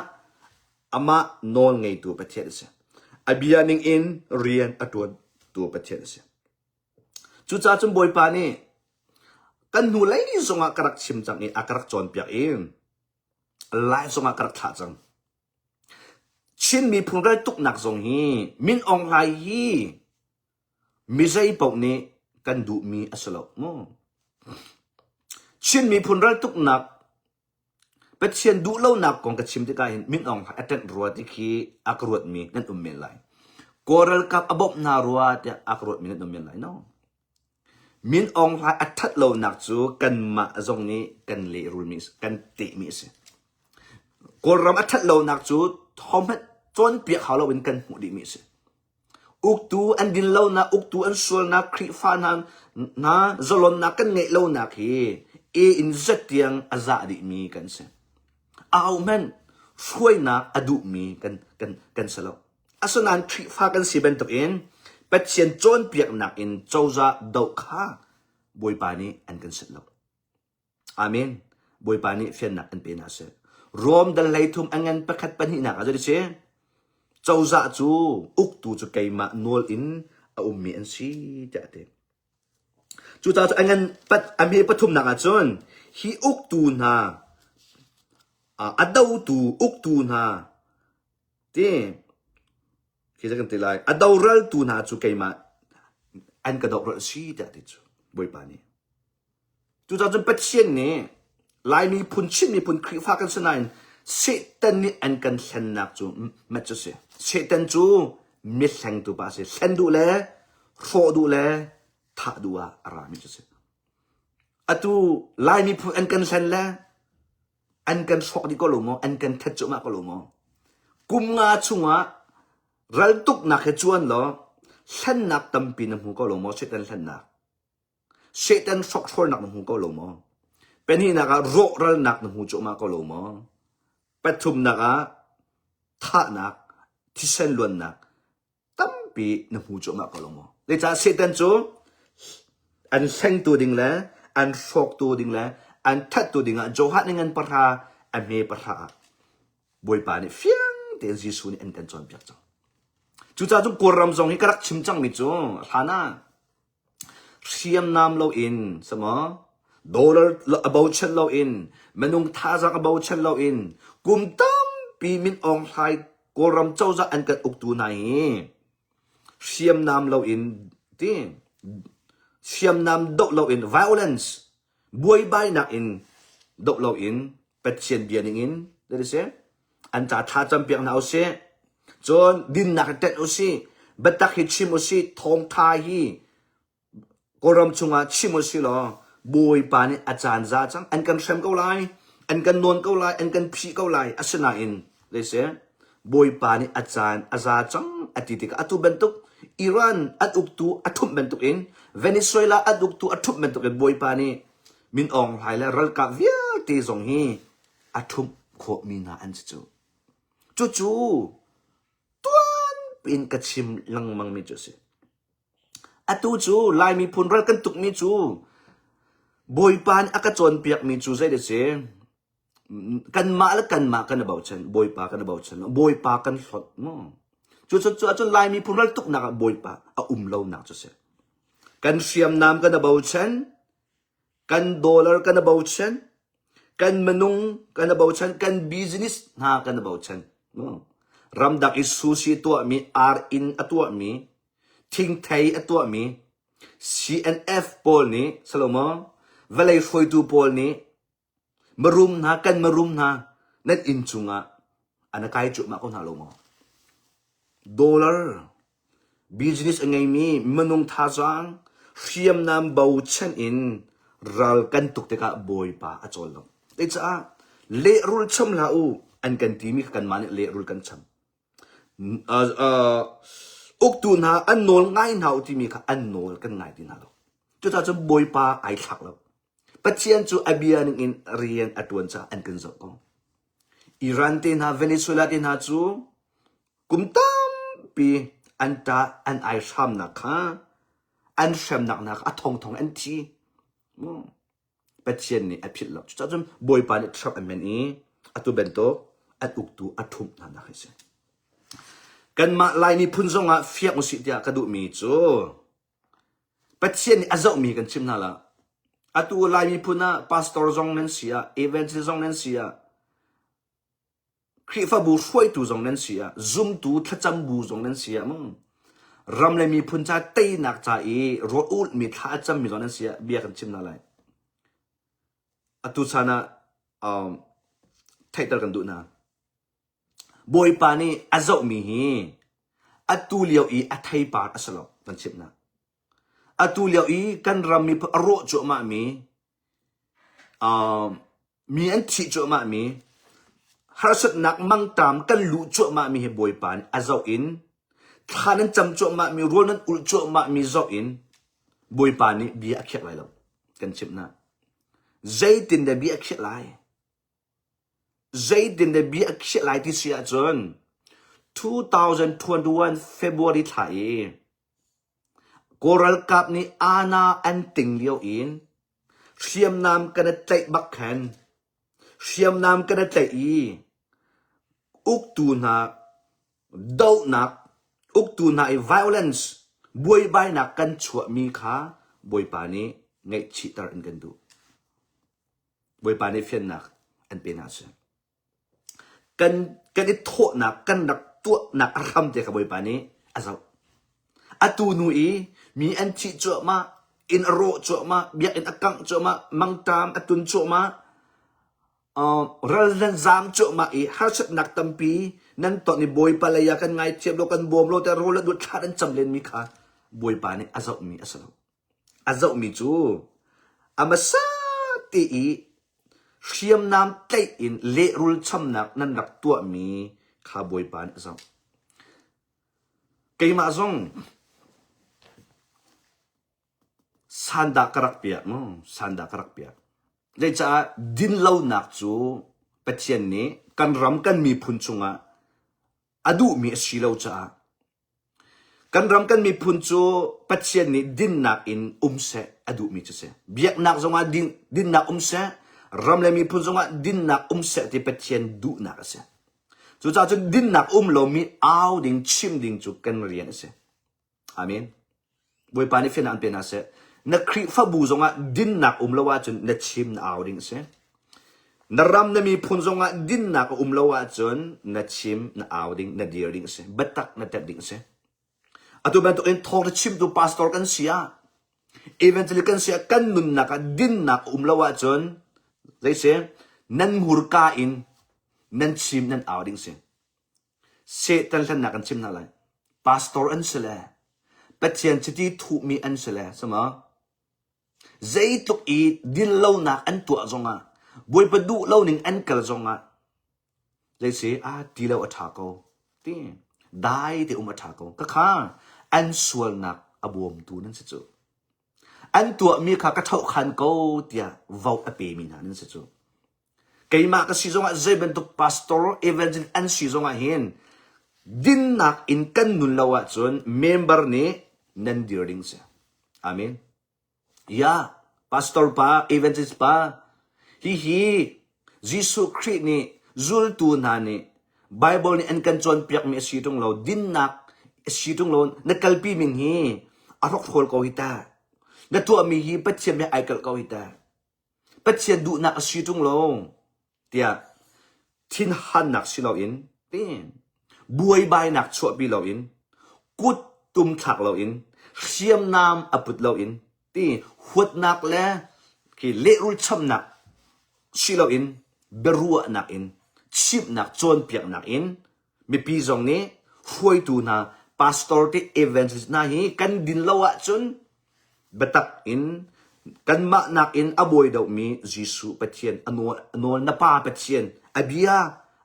amah nawl ngeitu Pathian a si. A bia ning in rian a ṭuantu Pathian a si. Cucaah cun Bawipa nih kan hnulei zongah ka rak chim cang i a ka rak cawnpiak i lai zongah ka rak thlah cang. Chin miphun raltuknak zong hi Min Aung Hlaing hi mi zei paoh nih kan duhmi a si lo mu. Chin miphun raltuknak Pathian duhlonak kong ka chim tikah hin Min Aung Hlaing a ṭanh rua ti khi a ka ruatmi nan um men lai. Kawl ralkap a bawmh hna rua tiah a ka ruatmi nan um men lai no. Min Aung Hlaing a ṭhat lonak cu kanmah zong nih kan lehrulmi kan tehmi a si. Kawlram a ṭhat lonak cu hohmanh cawnpiak hau loin kan hmuh dihmi a si. Uktu an din lonak, uktu an sualnak, Khrihfa hna, hna zalonnak kan ngeih lonak hi A in Z tiang a zah dihmi kan si. Ahohmanh hruainak a duhmi kan, kan, kan si lo. Asinain Khrihfa kan si bantukin Pathian cawnpiaknak in cozah doh kha Bawipa nih an kan set lo. Amen. Bawipa nih fiannak an pe hna seh. Rom dal 13 a ngan pakhat pahnihnak ah zei si? Cozah cu uktu cu keimah nawl in a ummi an si tiah a ti. Cucaah cu a ngan pat a hme pathumnak ah cun hi uktu hna a dotu uktu hna ti khi kan ti lai a doraltu hna cu keimah an ka dohral si tiah a ti cu Bawipa nih. Cucaah cun Pathian nih Lai miphun, Chin miphun Khrihfa kan si nain Satan nih an kan hlennak cu mat cu si. Satan cu mihlengtu pa a si. Hlen duh le hrawh duh le thah duh ah a rami cu si. Atu Lai miphun an kan hlen le an kan hrawk dih ko lo maw? An kan that cuahmah ko lo maw? Kum nga chungah raltuknak he cuan law hlennak tampi na hmu ko lo maw? Satan hlennak. Satan hrokhrawlnak na hmu ko lo maw? Pahnihnak ah rawhralnak na hmu cuahmah ko lo maw? Pathumnak ah thahnak, thisen luannak tampi na hmu cuahmah ko lo maw? Zeicah Satan cu an hlengtu ding le an hrawktu ding le an thattu dingah Johan nih ngan pahra a hme pahra ah Bawipa nih fiang tein Jesuh nih an kan cawnpiak cang. Cucaah cun Kawlram zong hi ka rak chim cangmi cu hlan ah Hriamnam loin samaw dollar a bochan loin minung thazaang a bochan loin kum tampi Min Aung Hlaing Kawlram cozah an kan uktu hna hi hriamnam loin ti hriamnam doh loin violence buaibainak in doh loin Pathian bia ningin that is an ca tha campiak hna usih cun dinnak hi ṭanh usih biatak hi chim usih thawngṭha hi Kawlram chungah chim usih law Bawipa nih a caan za cang an kan hrem ko lai an kan nawn ko lai an kan phih ko lai asinain leise Bawipa nih a caan a za cang a ti tikah atu bantuk Iran an uktu a ṭhumh bantukin Venezuela an uktu a ṭhumh bantukin Bawipa nih Min Aung Hlaing le ralkap vialte zong hi a ṭhumh khawhmi hna an si cu. Cucu tuan piin ka chim lengmangmi cu a si. Atu cu Lai miphun ral kan tukmi cu. Bawipa nih a ka cawnpiakmi cu zei a si? Kanmah le kanmah kan i bochan, Bawipa kan i bochan lo, Bawipa kan hlawt maw? Cucu cu ahcun Lai miphun ral tuknak ah Bawipa a um lonak cu a si. Kan hriamnam kan i bochan, kan dollar kan i bochan, kan minung kan i bochan, kan business hna kan i bochan. Ramdang i sushi tuahmi, ar inn a tuahmi, thingthei a tuahmi, CNF pawl nih, Salomo, vawlei hruaitu pawl nih Marum hna kan marum hna nan inn cungah an kai cuahmah ko hna lo maw? Dollar business a ngeimi minung thazaang hriamnam bochan in ral kan tuk tikah Bawipa a cawl lo. Caah lehrul cham hlah u an kan timi kha kanmah nih lehrul kan cham. Uh, uh, uktu hna an nawl ngai hna u timi kha an nawl kan ngai ti hna lo. Cucaah cun Bawipa ai thlak lo. Pathian cu a bia ningin rian a ṭuan caah an kan zoh ko. Iran te hna, Venezuela te hna cu kum tampi an ṭah, an aihramnak kha, an hremnak hna kha a thongthong an thi. Pathian nih a philh lo. Cucaah cun Bawipa nih Trump a men i atu bantuk an uktu a ṭhumh hna nak hi a si. Kanmah Lai miphun zongah fiang usih tiah ka duhmi cu Pathian nih a zohmi kan chim hna la. Atu Lai miphun ah pastor zong nan si ah, evangelist zong nan si ah, Khrihfabu hruaitu zong nan si ah, zumtu thlacam bu zong nan si ah, mung ram le miphun ca teinak ca i rawl ulhmi thla a cammi zong nan si ah bia kan chim hna lai. Atu chan ah um, theihter kan duh hna. Bawipa nih a zohmi hi atu lio i a theipar a si lo kan chimh hna. Atu lio i kan ram mi a rawh cuahmahmi, um, mi an thih cuahmahmi, harsatnak mangṭam kan luh cuahmahmi hi Bawipa nih a zoh in thla nan cam cuahmahmi, rawl nan ulh cuahmahmi zoh in Bawipa nih bia a khiak lai lo kan chimh hna. Zeitin dah bia a khiah lai? Zeitin dah bia a khiah lai ti si ahcun 2021 February thla i Kawl ralkap nih aana an ting lio in hriamnam kan i tlaih bak khan hriamnam kan i tlaih i uktu hna dohnak uktu hna i violence buaibainak kan chuahmi kha Bawipa nih ngaihchihter in kan duh. Bawipa nih fiannak an pe hna seh. Kan kan i thawhnak kan rak tuahnak a hram te kha Bawipa nih a zoh. Atu nu i mi an thih cuahmah, inn a rawh cuahmah, biakinn a kangh cuahmah, mangṭam a tun cuahmah, uh, ral nan zaam cuahmah i harsatnak tampi nan ton i Bawipa lei ah kan ngaithiam lo, kan bawm lo, te rawl le dut thla nan cam lenmi kha Bawipa nih a zohmi a si lo. A zohmi cu a hmasa te i hriamnam tlaih in lehrul chamnak nan rak tuahmi kha Bawipa nih a zoh. Keimah zong sandah ka rak piak mu, sandah ka rak piak. Zeicah dinlonak cu Pathian nih kan ram kan miphun chungah a duhmi a si lo caah Kan ram kan miphun cu Pathian nih dinnak in um seh a duhmi cu si. Biaknak zongah din, dinnak um seh, ram le miphun zongah dinnak um seh ti Pathian duhnak a si. Cucaah cun dinnak um lomi au ding, chim ding cu kan rian a si. Amen. Bawipa nih fiannak an pe hna seh. Na Khrihfabu zongah dinnak um lo ahcun na chim na au ding a si. Na ram na miphun zongah dinnak a um lo ahcun na chim na au ding na dir ding a si. Biatak na tep ding a si. Atu bantuk in thawngtha chimtu pastor kan si ah evangelist kan si ah kan nunnak ah dinnak a um lo ahcun zei si nan hmurka in nan chim nan au ding si. Satan hlennak kan chim hna lai. Pastor an si le Pathian chiti thuhmi an si le sama zeitluk i dinlonak an tuah zongah Bawipa duh lo ning an kal zongah zei si a ti lo a ṭha ko ti dai te um a ṭha ko ka kha an sualnak a bawmtu nan si cu an tuahmi kha ka ṭhohkhan ko tiah vote a pemi hna nan si cu Keimah ka si zongah zei bantuk pastor evangelist an si zongah hin dinnak in kan nun lo ahcun member nih nan dir ding si. Amen. Ya. Pastor pa, evangelist pa, hihi Jesuh Khrih nih zultu hna nih Bible nih an kan cawnpiakmi a si ṭung lo, dinnak a si ṭung lo, na kalpi ning hi a hrokhrawl ko hi ta. Na tuahmi hi Pathian he ai kalh ko hi ta. Pathian duhnak a si ṭung lo tiah thinhannak si loin buaibainak chuahpi loin kut tum thlak loin hriamnam a put loin ti huatnak le khi lehrul chamnak si loin biaruahnak in chimhnak cawnpiaknak in mipi zong nih hruaitu hna pastor te evangelist hna hi kan din lo ahcun Biatak in kanmah nakin a bawi deuhmi Jesuh Pathian a nawl, a nawl na Pa Pathian a bia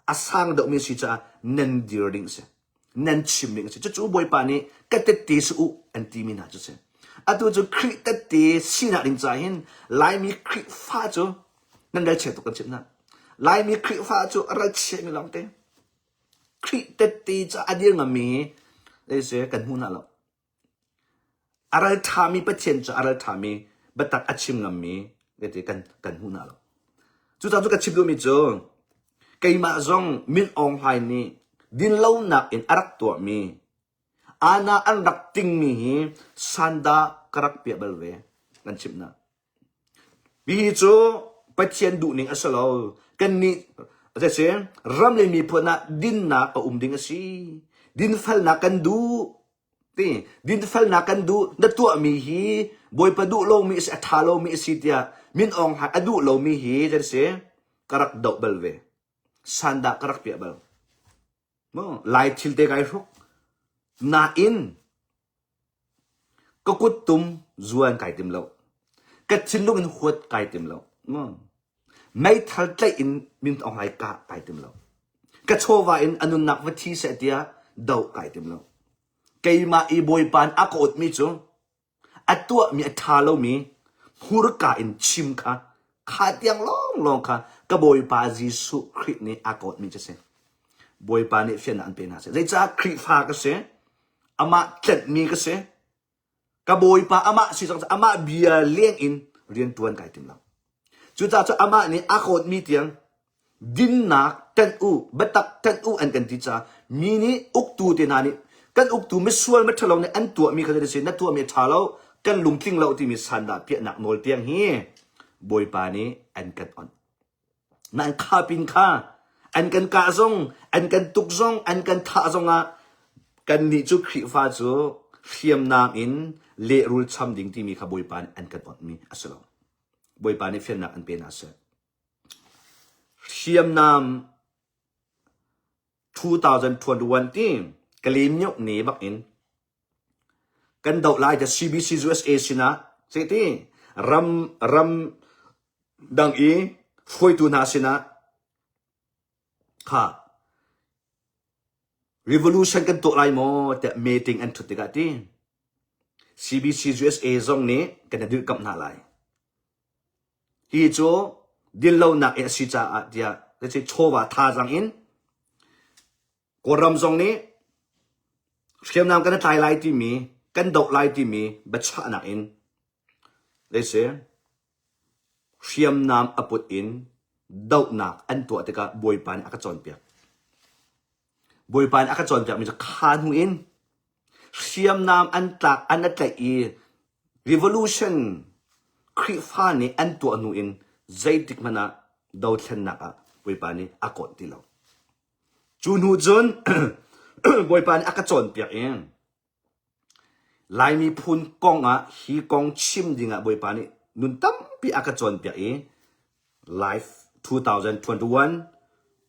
a sang deuhmi a si caah nan dir ding a si. Nan chim ding a si. Cucu Bawipa nih ka tette si u an timi hna cu si. Atu cu Khrih tette sinak ding caah hin Laimi Khrihfa cu nan ralchia tuk kan chimh hna. Laimi Khrihfa cu a ralchiami lawngte. Khrih tette caah a dir ngammi hi kan hmu hna lo. A ralṭhami Pathian cu a ralṭhami biatak a chim ngammi tete kan, kan hmu hna lo. Cucaah cu ka chim duhmi cu keimah zong Min Aung Hlaing nih dinlonak in a rak tuahmi ana an rak tingmi hi sandah ka rak piah bal ve kan chimh hna. Hihi cu Pathian duhning a si lo. Kannih zeisi ram le miphun ah dinnak a um ding a si. Dinfelnak kan duh. Ti dinfelnak kan duh. Na tuahmi hi Bawipa duh lomi a si, a ṭha lomi a si tiah Min Aung Hlaing a duh lomi hi zeisi ka rak doh bal ve. Sandah ka rak piah bal. Maw Lai thil te kai hruk. Nain Ka kuttum zuan kai tim lo. Ka thinlung in huat kai tim lo. Meithal tlaih in min Aung Hlaing kah kai tim lo. Ka chawva in a nunnak va thi seh tiah doh kai tim lo. Keimah i Bawipa nih a ka awtmi cu a tuahmi a ṭha lomi hmurka in chim kha kha tiang lawnglawng kha ka Bawipa Jesuh Khrih nih a ka awtmi cu a si. Bawipa nih fiannak an pe hna seh. Zeicah Khrihfa ka si? Amah tlenhmi ka si. Ka bawipa amah si cang amah bia leng in rian ṭuan kai tim lo. Cucaah cu amah nih a kawtmi tiang dinnak ṭanh u, biatak ṭanh u an kan ti caah mi nih uktu te hna nih kan uktu misual miṭhalo nih an tuahmi kha si na tuahmi a ṭha lo, kan lungtling lo timi sandah piahnak nawl tiang hi Bawipa nih an kan onh. Nan kha pin kha an kan kah zong, an kan tuk zong, an kan thah zongah kannih cu Khrihfa cu hriamnam in lehrul cham ding timi kha Bawipa nih an kan onhmi a si lo. Bawipa nih fiannak an pe hna seh. Hriamnam 2021 ti Kalymyo ne bak in kan doh lai te CBC USA sinah ti ram ram dang i hruaitu hna sinah kha revolution kan tuah lai maw tiah meeting an thut tikah ti CBC USA zong nih kan i dirhkamh hna lai. Hi cu dinlonak i a si caah tiah chawva thazaang in Kawlram zong nih hriamnam kan i tlai lai timi, kan doh lai timi biachahnak in leise hriamnam a put in dohnak an tuah tikah Bawipa nih a ka cawnpiak. Bawipa nih a ka cawnpiakmi cu kha hnu in hriamnam an tlak an a tlaih i revolution Khrihfa nih an tuah hnu in zeitik hmanh ah dothlennak ah Bawipa nih a kawt ti lo. Cu hnu cun Bawipa nih a ka cawnpiak i Lai miphun kong ah hi kong chim dingah Bawipa nih nun tampi a ka cawnpiak i Life 2021,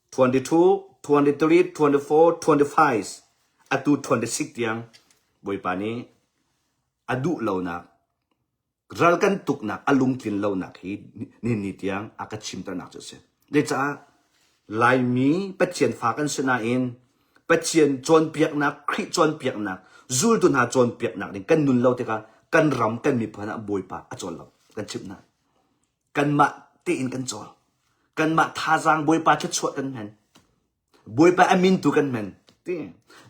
22, 23, 24, 25, atu 26 tiang Bawipa nih a duh lonak ral kan tuknak a lungtlin lonak hi nihin ni tiang a ka chimternak cu a si. Zeicah Laimi Pathian fa kan si nain Pathian cawnpiaknak, Khrih cawnpiaknak, zultu hna cawnpiaknak ding kan nun lo tikah kan ram kan miphun ah Bawipa a cawl lo. Kan chimh hna. Kanmah tein kan cawl. Kanmah thazaang Bawipa thluachuah kan hman. Bawipa a min tu kan hman. Ti.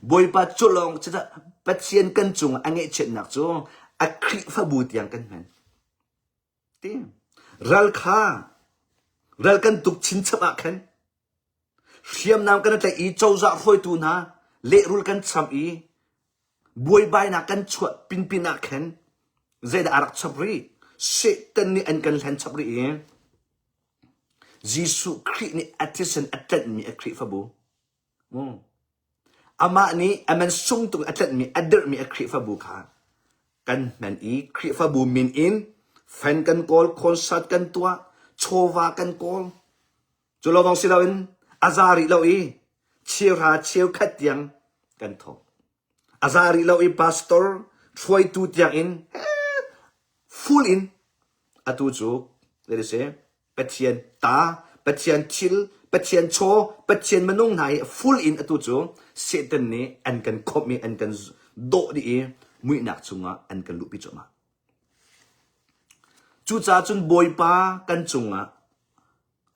Bawipa cu lawng cu Pathian kan cung a ngeihchiatnak cu a Khrihfabu tiang kan hman. Ti. Ral kha ral kan tuk chinchap ah khan hriamnam kan tlaih i cozah hruaitu hna lehrul kan cham i buaibainak kan chuah pinpin ah khan zeidah a rak chap rih? Satan nih an kan hlen chap rih i Jesuh Khrih nih a thisen a tlanhmi a Khrihfabu. Amah nih a man sung tuk a tlanhmi a dirhmi a Khrihfabu kha kan hman i Khrihfabu min in fan kan kawl, concert kan tuah, chawva kan kawl. Cu lawng si loin a za rih lo i cheuhra cheukhat tiang kan thawk. A za rih lo i pastor hruaitu tiang in full in atu cu zei si Pathian ta, Pathian thil, Pathian chaw, Pathian minung hna hi full in atu cu Satan nih an kan khawmh i an kan dawh dih i muihnak chungah an kan luhpi cuahmah. Cucaah cun Bawipa kan cungah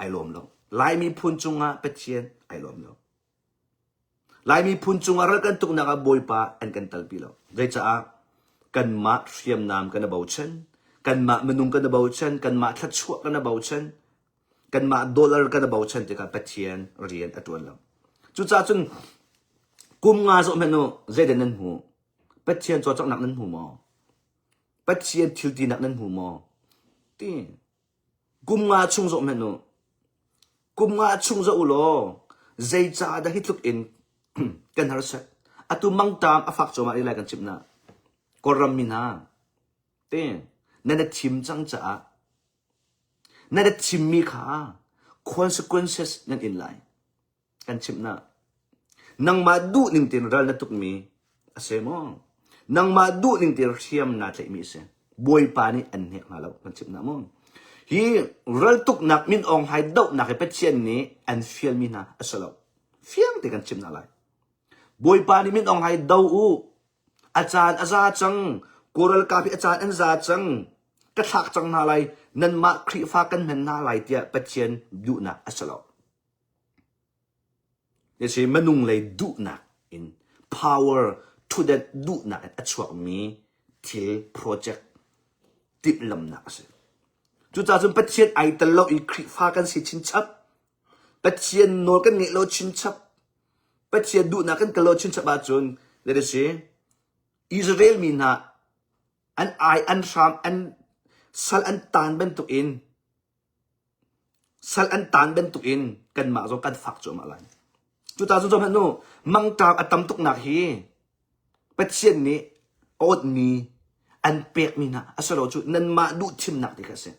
ai lawm lo. Lai miphun cungah Pathian ai lawm lo. Lai miphun cungah ral kan tuknak ah Bawipa an kan talpi lo. Zeicaah? Kanmah hriamnam kan i bochan, kanmah minung kan i bochan, kanmah thluachuah kan i bochan, kanmah dollar kan i bochan tikah Pathian rian a ṭuan lo. Cucaah cun kum nga zoh hmanh u, zeidah nan hmuh? Pathian cawlcanghnak nan hmu maw? Pathian thil tinak nan hmu maw? Ti. Kum nga chung zoh hmanh u. Kum nga chung zoh u law zeicah dah hi tluk in kan harsat? Atu mangṭam a fak cuahmah rih lai kan chimh na. Kawlram mi hna te nan i thim cang caah nan i thimmi kha consequences nan in lai. kan chimh na. Nangmah duh ning tein ral na tukmi a si maw? Nangmah duh ning tein hriam naa tlaihmi a si. Bawipa nih an hnek hna lo kan chimh na maw? Hi raltuknak min Aung Hlaing dohnak hi Pathian nih an fialmi hna a si lo. Fiang te kan chimh hna lai. Bawipa nih min Aung Hlaing do u. A caan a za cang. Kawl ralkap hi a caan an za cang. Ka thlak cang hna lai. Nanmah Khrihfa kan hman hna lai tiah Pathian duhnak a si lo. Hisi minung lei duhnak in power thutdenh duhnak in a chuakmi thil project timhlamnak a si. Cucaah cun Pathian ai tel lo i Khrihfa kan si chinchap, Pathian nawl kan ngeih lo chinchap, Pathian duhnak kan kal lo chinchap ahcun let us see, Israel mi hna an ai an hram an sal an taan bantukin Sal an taan bantukin kanmah zong kan fak cuahmah lai. Cucaah cun zohhmanh u, mangṭam a tam tuknak hi Pathian nih a awtmi an pekmi hna a si lo cu nanmah duh thimnak ti kha a si.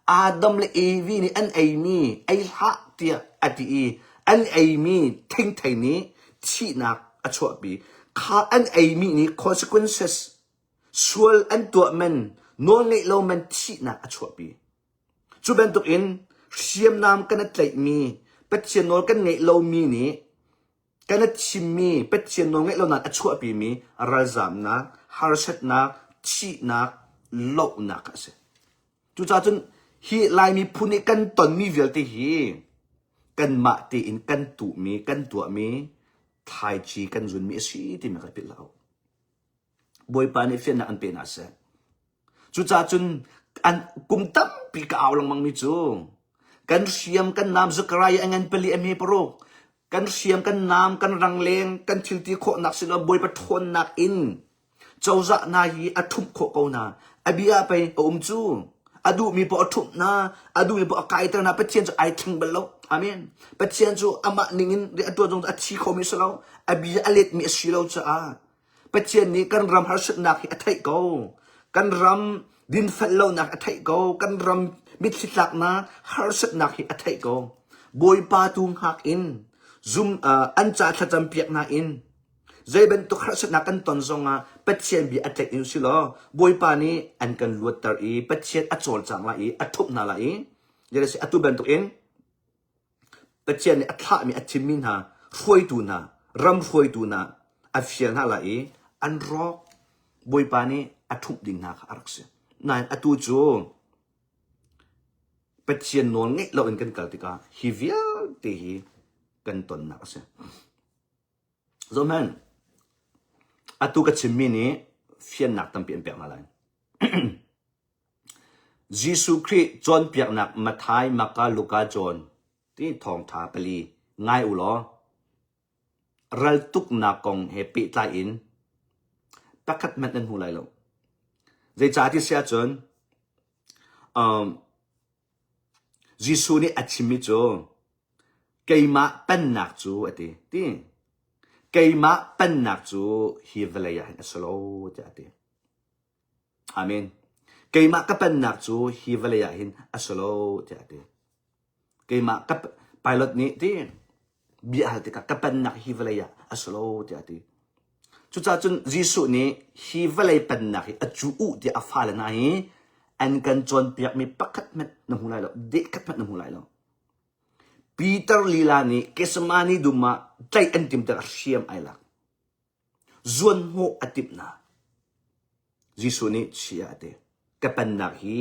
Adam le Evi nih an eimi ei hlah tiah a ti i an eimi thingthei nih thihnak a chuahpi. Kha an eimi nih consequences sual an tuah man, nawlngeih lo man thihnak a chuahpi. Cu bantukin hriamnam kan i tlaihmi, Pathian nawl kan ngeih lomi nih kan i thimmi Pathian nawl ngeih lonak a chuahpimi ralzamnak, harsatnak, thihnak, lohnak a si. Cucaah cun hi Laimi phun nih kan tonmi vialte hi kanmah tein kan tuhmi, kan tuahmi thlaici kan zunmi a si timi kan philh hlah u. Bawipa nih fiannak an pe hna seh. Cucaah cun an kum tampi ka au lengmangmi cu kan hriam kan naam Zechariah a ngan pali a hme paruk kan hriam kan naam kan rangleng kan thilti khawhnak sinah Bawipa ṭhawnnak in cozah hna hi a ṭhumh khawh ko hna. A bia pei a um cu. A duhmi paoh a ṭhumh hna, a duhmi paoh a kaiter hna. Pathian cu ai thleng bal lo. Amen. Pathian cu amah ningin rian a ṭuan zong cu a thi khomi a si lo. A bia a letmi a si lo caah Pathian nih kan ram harsatnak hi a theih ko. Kan ram dinfel lonak a theih ko. Kan ram mitthli tlaknak harsatnak hi a theih ko. Bawipa tu hngak in zum uh, an ca thlacam piak hna in zei bantuk harsatnak kan ton zongah Pathian bia a tlaih in si law Bawipa nih an kan luatter i Pathian a cawlcang lai i a ṭhumh hna lai i atu bantuk in Pathian nih a thlahmi a thimmi hna hruaitu hna, ram hruaitu hna a fial hna lai i an rawk. Bawipa nih a ṭhumh ding hna kha a rak si. Nain atu cu Pathian nawl ngeih loin kan kal tikah hi vialte hi kan tonnak a si. Zohhmanh, atu ka chimmi nih fiannak tampi an pek hna lai. Jesuh Khrih cawnpiaknak Matthai, Marka, Luka, John ti thawngṭha pali ngai u law raltuknak kong he pehtlai in pakhat hmanh nan hmu lai lo. Zeicah ti si ahcun um, Jesuh nih a chimmi cu keimah pennak cu a ti. Ti keimah pennak cu hi vawlei ah hin a si lo tiah a ti. Amen. Keimah ka pennak cu hi vawlei ah hin a si lo tiah a ti. Keimah ka pilot nih ti bia hal tikah ka pennak hi vawlei ah a si lo tiah a ti. Cucaah cun Jesuh nih hi vawlei pennak hi a cu u tiah a fale hna hi an kan cawnpiakmi pakhat hmanh na hmu lai lo, dehkhat hmanh na hmu lai lo. Peter lila nih Gethsemane dum ah tlaih an timh tikah hriam ai lak. Zuanhnawh a timh hna. Jesuh nih chia a ti. Ka pennak hi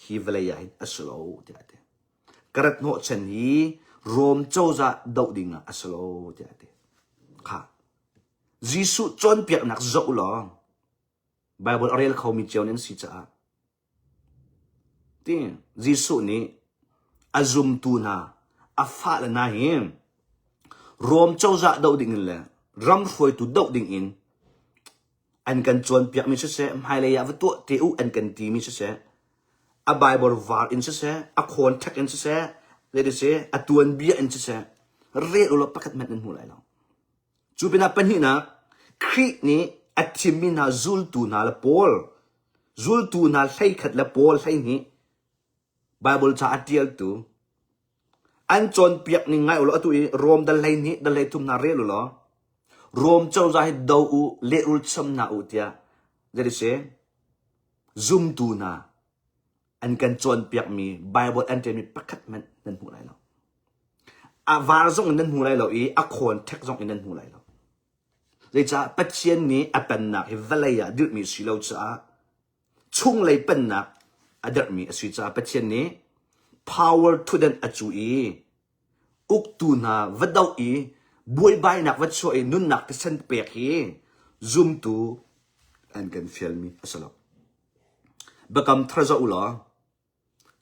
hi vawlei ah hin a si lo tiah a ti. Ka rat hnawhchan hi Rom cozah doh ding ah a si lo tiah a ti. Kha. Jesuh cawnpiaknak zoh law Bible a rel khomi cio nan si caah Ti Jesuh nih a zumtu hna a fale hna hi Rom cozah doh ding in le ram hruaitu doh ding in an kan cawnpiakmi siseh, hmailei ah va tuah te u an kan timi siseh, a Bible var in siseh, a contact in siseh, zeiti a tuanbia in siseh, rel ulaw pakhat hmanh nan hmu lai lo. Cu pinah pahnihnak, Khrih nih a thimmi hna zultu hna le Paul, zultu hna 11 le Paul 12, Baibal ca a ṭialtu, an cawnpiak ning ngai u law atu i Rom dal 12, dal 13 hna rel u law, Rom cozah hi do u, lehrul cham hna u tiah zei si, zumtu hna an kan cawnpiakmi Baibal an ṭialmi pakhat hmanh nan hmu lai lo. A var zong in nan hmu lai lo i a khawn ṭhek zong in nan hmu lai lo. Zeicah Pathian nih a pennak hi vawlei ah dirhmi si lo caah chunglei pennak a dirhmi a si caah Pathian nih power thutdan a cu i uktu hna va doh i buaibainak va chuah i nunnak thisen pek hi zumtu an kan fialmi a si lo. Biakam thar zoh u law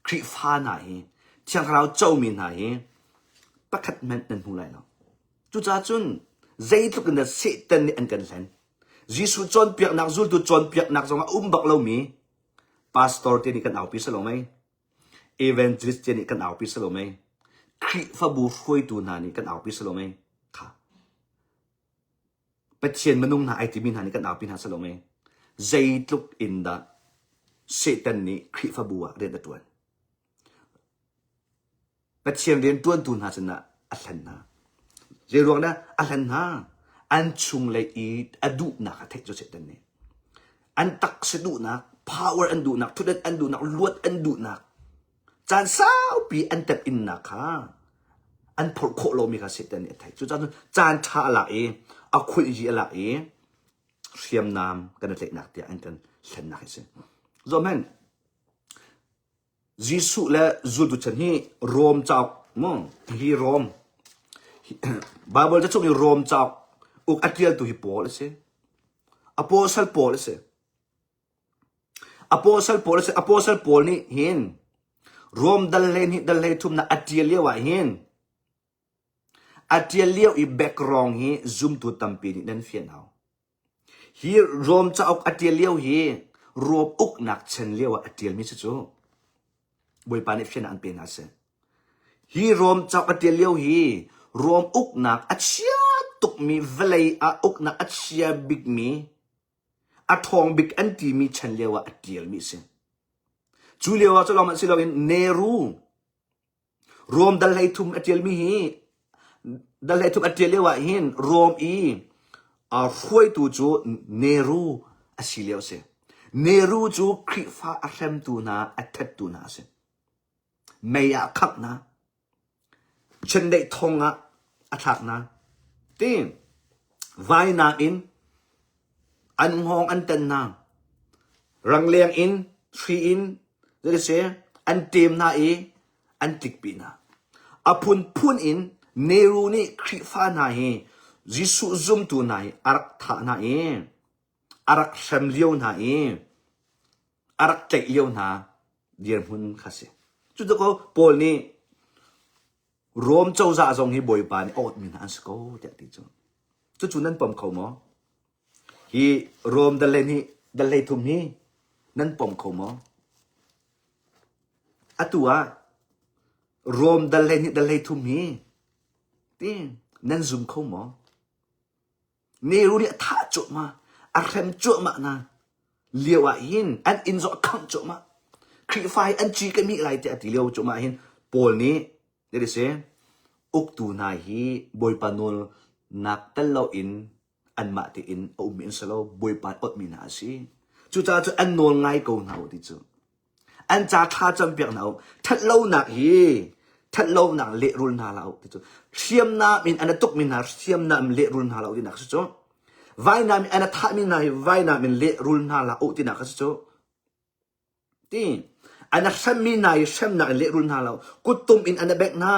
Khrihfa hna hi Thiang Thlarau comi hna hi pakhat hmanh nan hmu lai lo. Cucaah cun zeitluk in dah Satan nih an kan hlen. Jesuh cawnpiaknak, zultu cawnpiaknak zongah a um bak lomi pastor te nih kan aupi si lo mei? Evangelist te nih kan aupi si lo mei? Khrihfabu hruaitu hna nih kan aupi si lo mei? Kha. Pathian minung hna ai timi hna nih kan aupi hna si lo mei? Zeitluk in dah Satan nih Khrihfabu ah rian a ṭuan. Pathian rian ṭuantu hna sinah a hlen hna. Zeiruang dah a hlen hna? An chunglei i a duhnak a theih cu Satan nih. An taksa duhnak, power an duhnak, thutdan an duhnak, luat an duhnak, caan saupi an temhinnak kha an phorh khawh lomi kha Satan nih a theih. Cucaah cun caan ṭha a lak i a khulh a lak i hriamnam kan i tlaihnak tiah an kan hlennak hi a si. Zohhmanh, Jesuh le zultu chan hi Rom cauk mu hi Rom Bible ca chung i Rom cauk uk a ṭialtu hi Paul a si. Apostle Paul a si. Apostle Paul a si. Apostle Paul nih hin Rom dal hlei hnih dal hlei thumnak a ṭial lio ah hin a ṭial lio i background hi zumtu tampi nih nan fian hau. Hi Rom cauk a ṭial lio hi Rom uknak chan lio ah a ṭialmi si cu. Bawipa nih fiannak an pe hna seh. Hi Rom cauk a ṭial lio hi Rom uknak a chia tukmi vawlei ah uknak a chia bikmi a ṭhawng bik an timi chan lio ah a ṭialmi a si. Cu lio ah cu lawng si loin Nehru Rom dal 13 a ṭialmi hi dal 13 a ṭial lio ah hin Rom i uh, hruaitu cu Nehru a si lio a si. Nehru cu Khrihfa a hremtu hna, a thattu hna a si. Mei ah a khangh hna. Chiandeih thong ah a thlak hna. Ti vainam in an hngawng an tan hna. Rangleng in, hri in, zei si, an ṭem hna i an tlikpi hna. A phunphun in Nehru nih Khrihfa hna hi Jesuh zumtu hna hi a rak thah hna i a rak hrem lio hna i a rak tlaih lio hna. Dirhmun kha si. Cu ko Paul nih Rom cozah zong hi Bawipa nih a awtmi hna an si ko tiah ti cu. Cucu nan pom kho maw? Hi Rom dal hi dal 13 hi nan pom kho maw? Atu ah Rom dal 12 dal 13 hi ti nan zum kho maw? Nehru nih a thah cuahmah, a hrem cuahmah hna lio ah hin an inn zong a khangh cuahmah. Khrihfa hi an ci ka mih lai tiah a ti lio cuahmah hin Paul nih zei si uktu hna hi Bawipa nawl nak tel loin anmah tein a ummi an si lo, Bawipa otmi hna a si. Cucaah cu an nawl ngai ko hna u ti cu. An ca thla campiak hna u. Thatlonak hi thatlonak lehrul hna hlah u ti cu. Hriamnam in an a tukmi hna hriamnam in lehrul hna hlah u tinak a si cu. Vainam in an a thahmi hna hi vainam in lehrul hna hlah u tinak a si cu. Ti an a hremmi hna hi hremnak in lehrul hna lo. Kuttum in an a bengh hna.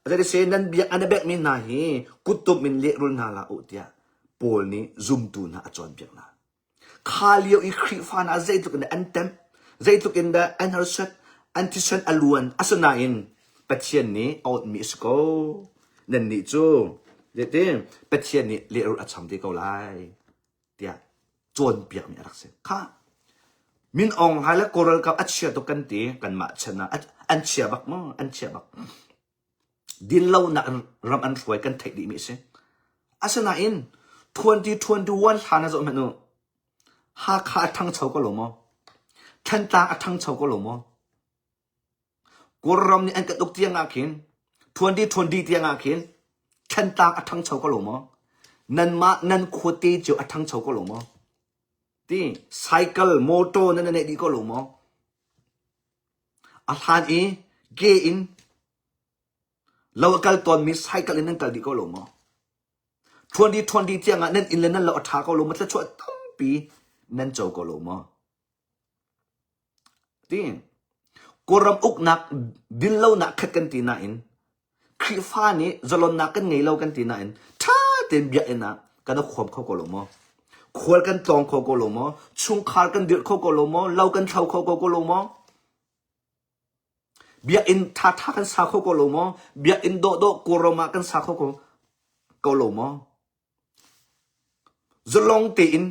Zeiti nan biak an a benghmi hna hi kuttum in lehrul hna hlah u tiah Paul nih zumtu hna a cawnpiak hna. Kha lio i Khrihfa hna zeitluk in dah an temh, zeitluk in dah an harsat, an thisen a luan. Asinain Pathian nih a awtmi a si ko. Nannih cu zeitin Pathian nih lehrulh a cham te ko lai tiah cawnpiakmi a rak si. Kha Min Aung Hlaing le Kawl ralkap a chia tuk kan ti kanmah chan ah an chia bak maw? An chia bak. Dinlonak in ram an hruai kan theih dihmi a si. Asinain 2021 hlan ah zoh hmanh u. Hakha a ṭhangcho ko lo maw? Thantlang a ṭhangcho ko lo maw? Kawlram nih an kan uk tiang ah khin 2020 tiang ah khin Thantlang a ṭhangcho ko lo maw? Nanmah nan khuate cio a ṭhangcho ko lo maw? Ti cycle, motor nan neih dih ko lo maw? A hlan i ke in lo a kal tawnmi cycle in nan kal dih ko lo maw? 2020 tiang ah nan inn le nan lo a ṭha ko lo maw? Thluachuah tampi nan co ko lo maw? Ti Kawlram uknak dinlonak khat kan ti nain Khrihfa nih zalonnak kan ngei lo kan ti nain ṭha tein biakinn ah kan i khawm kho ko lo maw? Khual kan tlawng kho ko lo maw? Chungkhar kan dirh kho ko lo maw? Lo kan thlo kho ko lo maw? Biakinn ṭhaṭha kan sa kho ko lo maw? Biakinn dawhdawh Kawlram ah kan sa kho ko, ko lo maw? Zalong tein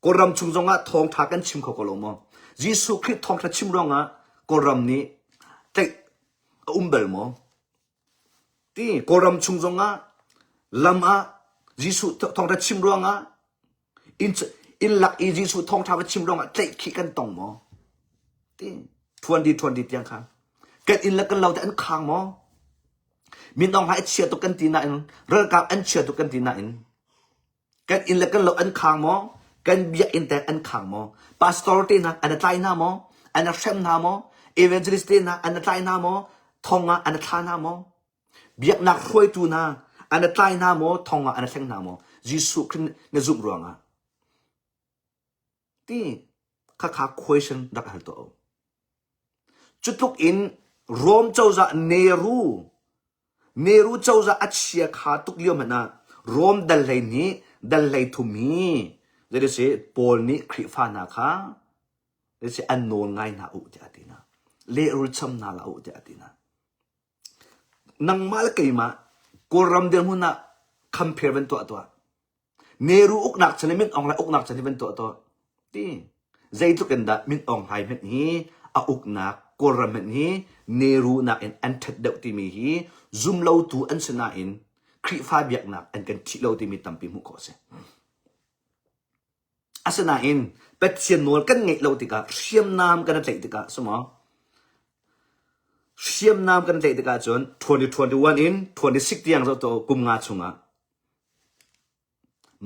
Kawlram chung zongah thawngṭha kan chim kho ko lo maw? Jesuh Khrih thawngṭha chim ruangah Kawlram nih tlaih a um bal maw? Ti Kawlram chung zongah lam ah Jesuh thawngṭha chim ruangah inn inn lak i Jesuh thawngṭha va chim ruangah tlaihkhih kan tong maw? Ti 20 20 tiang kha kan inn le kan lo te an khang maw? Min Aung Hlaing a chia tuk kan ti nain ralkap an chia tuk kan ti nain Kan inn le kan lo an khang maw? Kan biakinn teh an khang maw? Pastor te hna an tlai hna maw? An hrem hna maw? Evangelist te hna an tlai hna maw? Thong ah an thla hna maw? Biaknak hruaitu hna an tlai hna maw? Thong ah an thleng hna maw? Jesuh Khrih na zumh ruangah ti khakha question rak hal tuah u. Cutluk in Rome cozah Nehru Nehru cozah a chia kha tuk lio hmanh ah Rome dal 12 dal 33 hi zei si Paul nih Khrihfa hna kha zei si an nawl ngai hna u tiah a ti hna. Lehrul cham hna hlah u tiah a ti hna. Nangmah le keimah Kawlram dirhmun ah khampher van tuah tuah. Nehru uknak chan le Min Aung Hlaing uknak chan hi van tuah tuah. Ti zeitluk in dah Min Aung Hlaing hmanh hi a uknak Kawlram hmanh hi Nehru nakin an ṭhat deuh timi hi zumlotu an si nain Khrihfa biaknak an kan ṭhih lo timi tampi hmuh khawh a si. Asinain Pathian nawl kan ngeih lo tikah hriamnam kan i tlaih tikah sumaw hriamnam kan tlaih tikah cun 2021 in 26 tiang zoh to kum nga chungah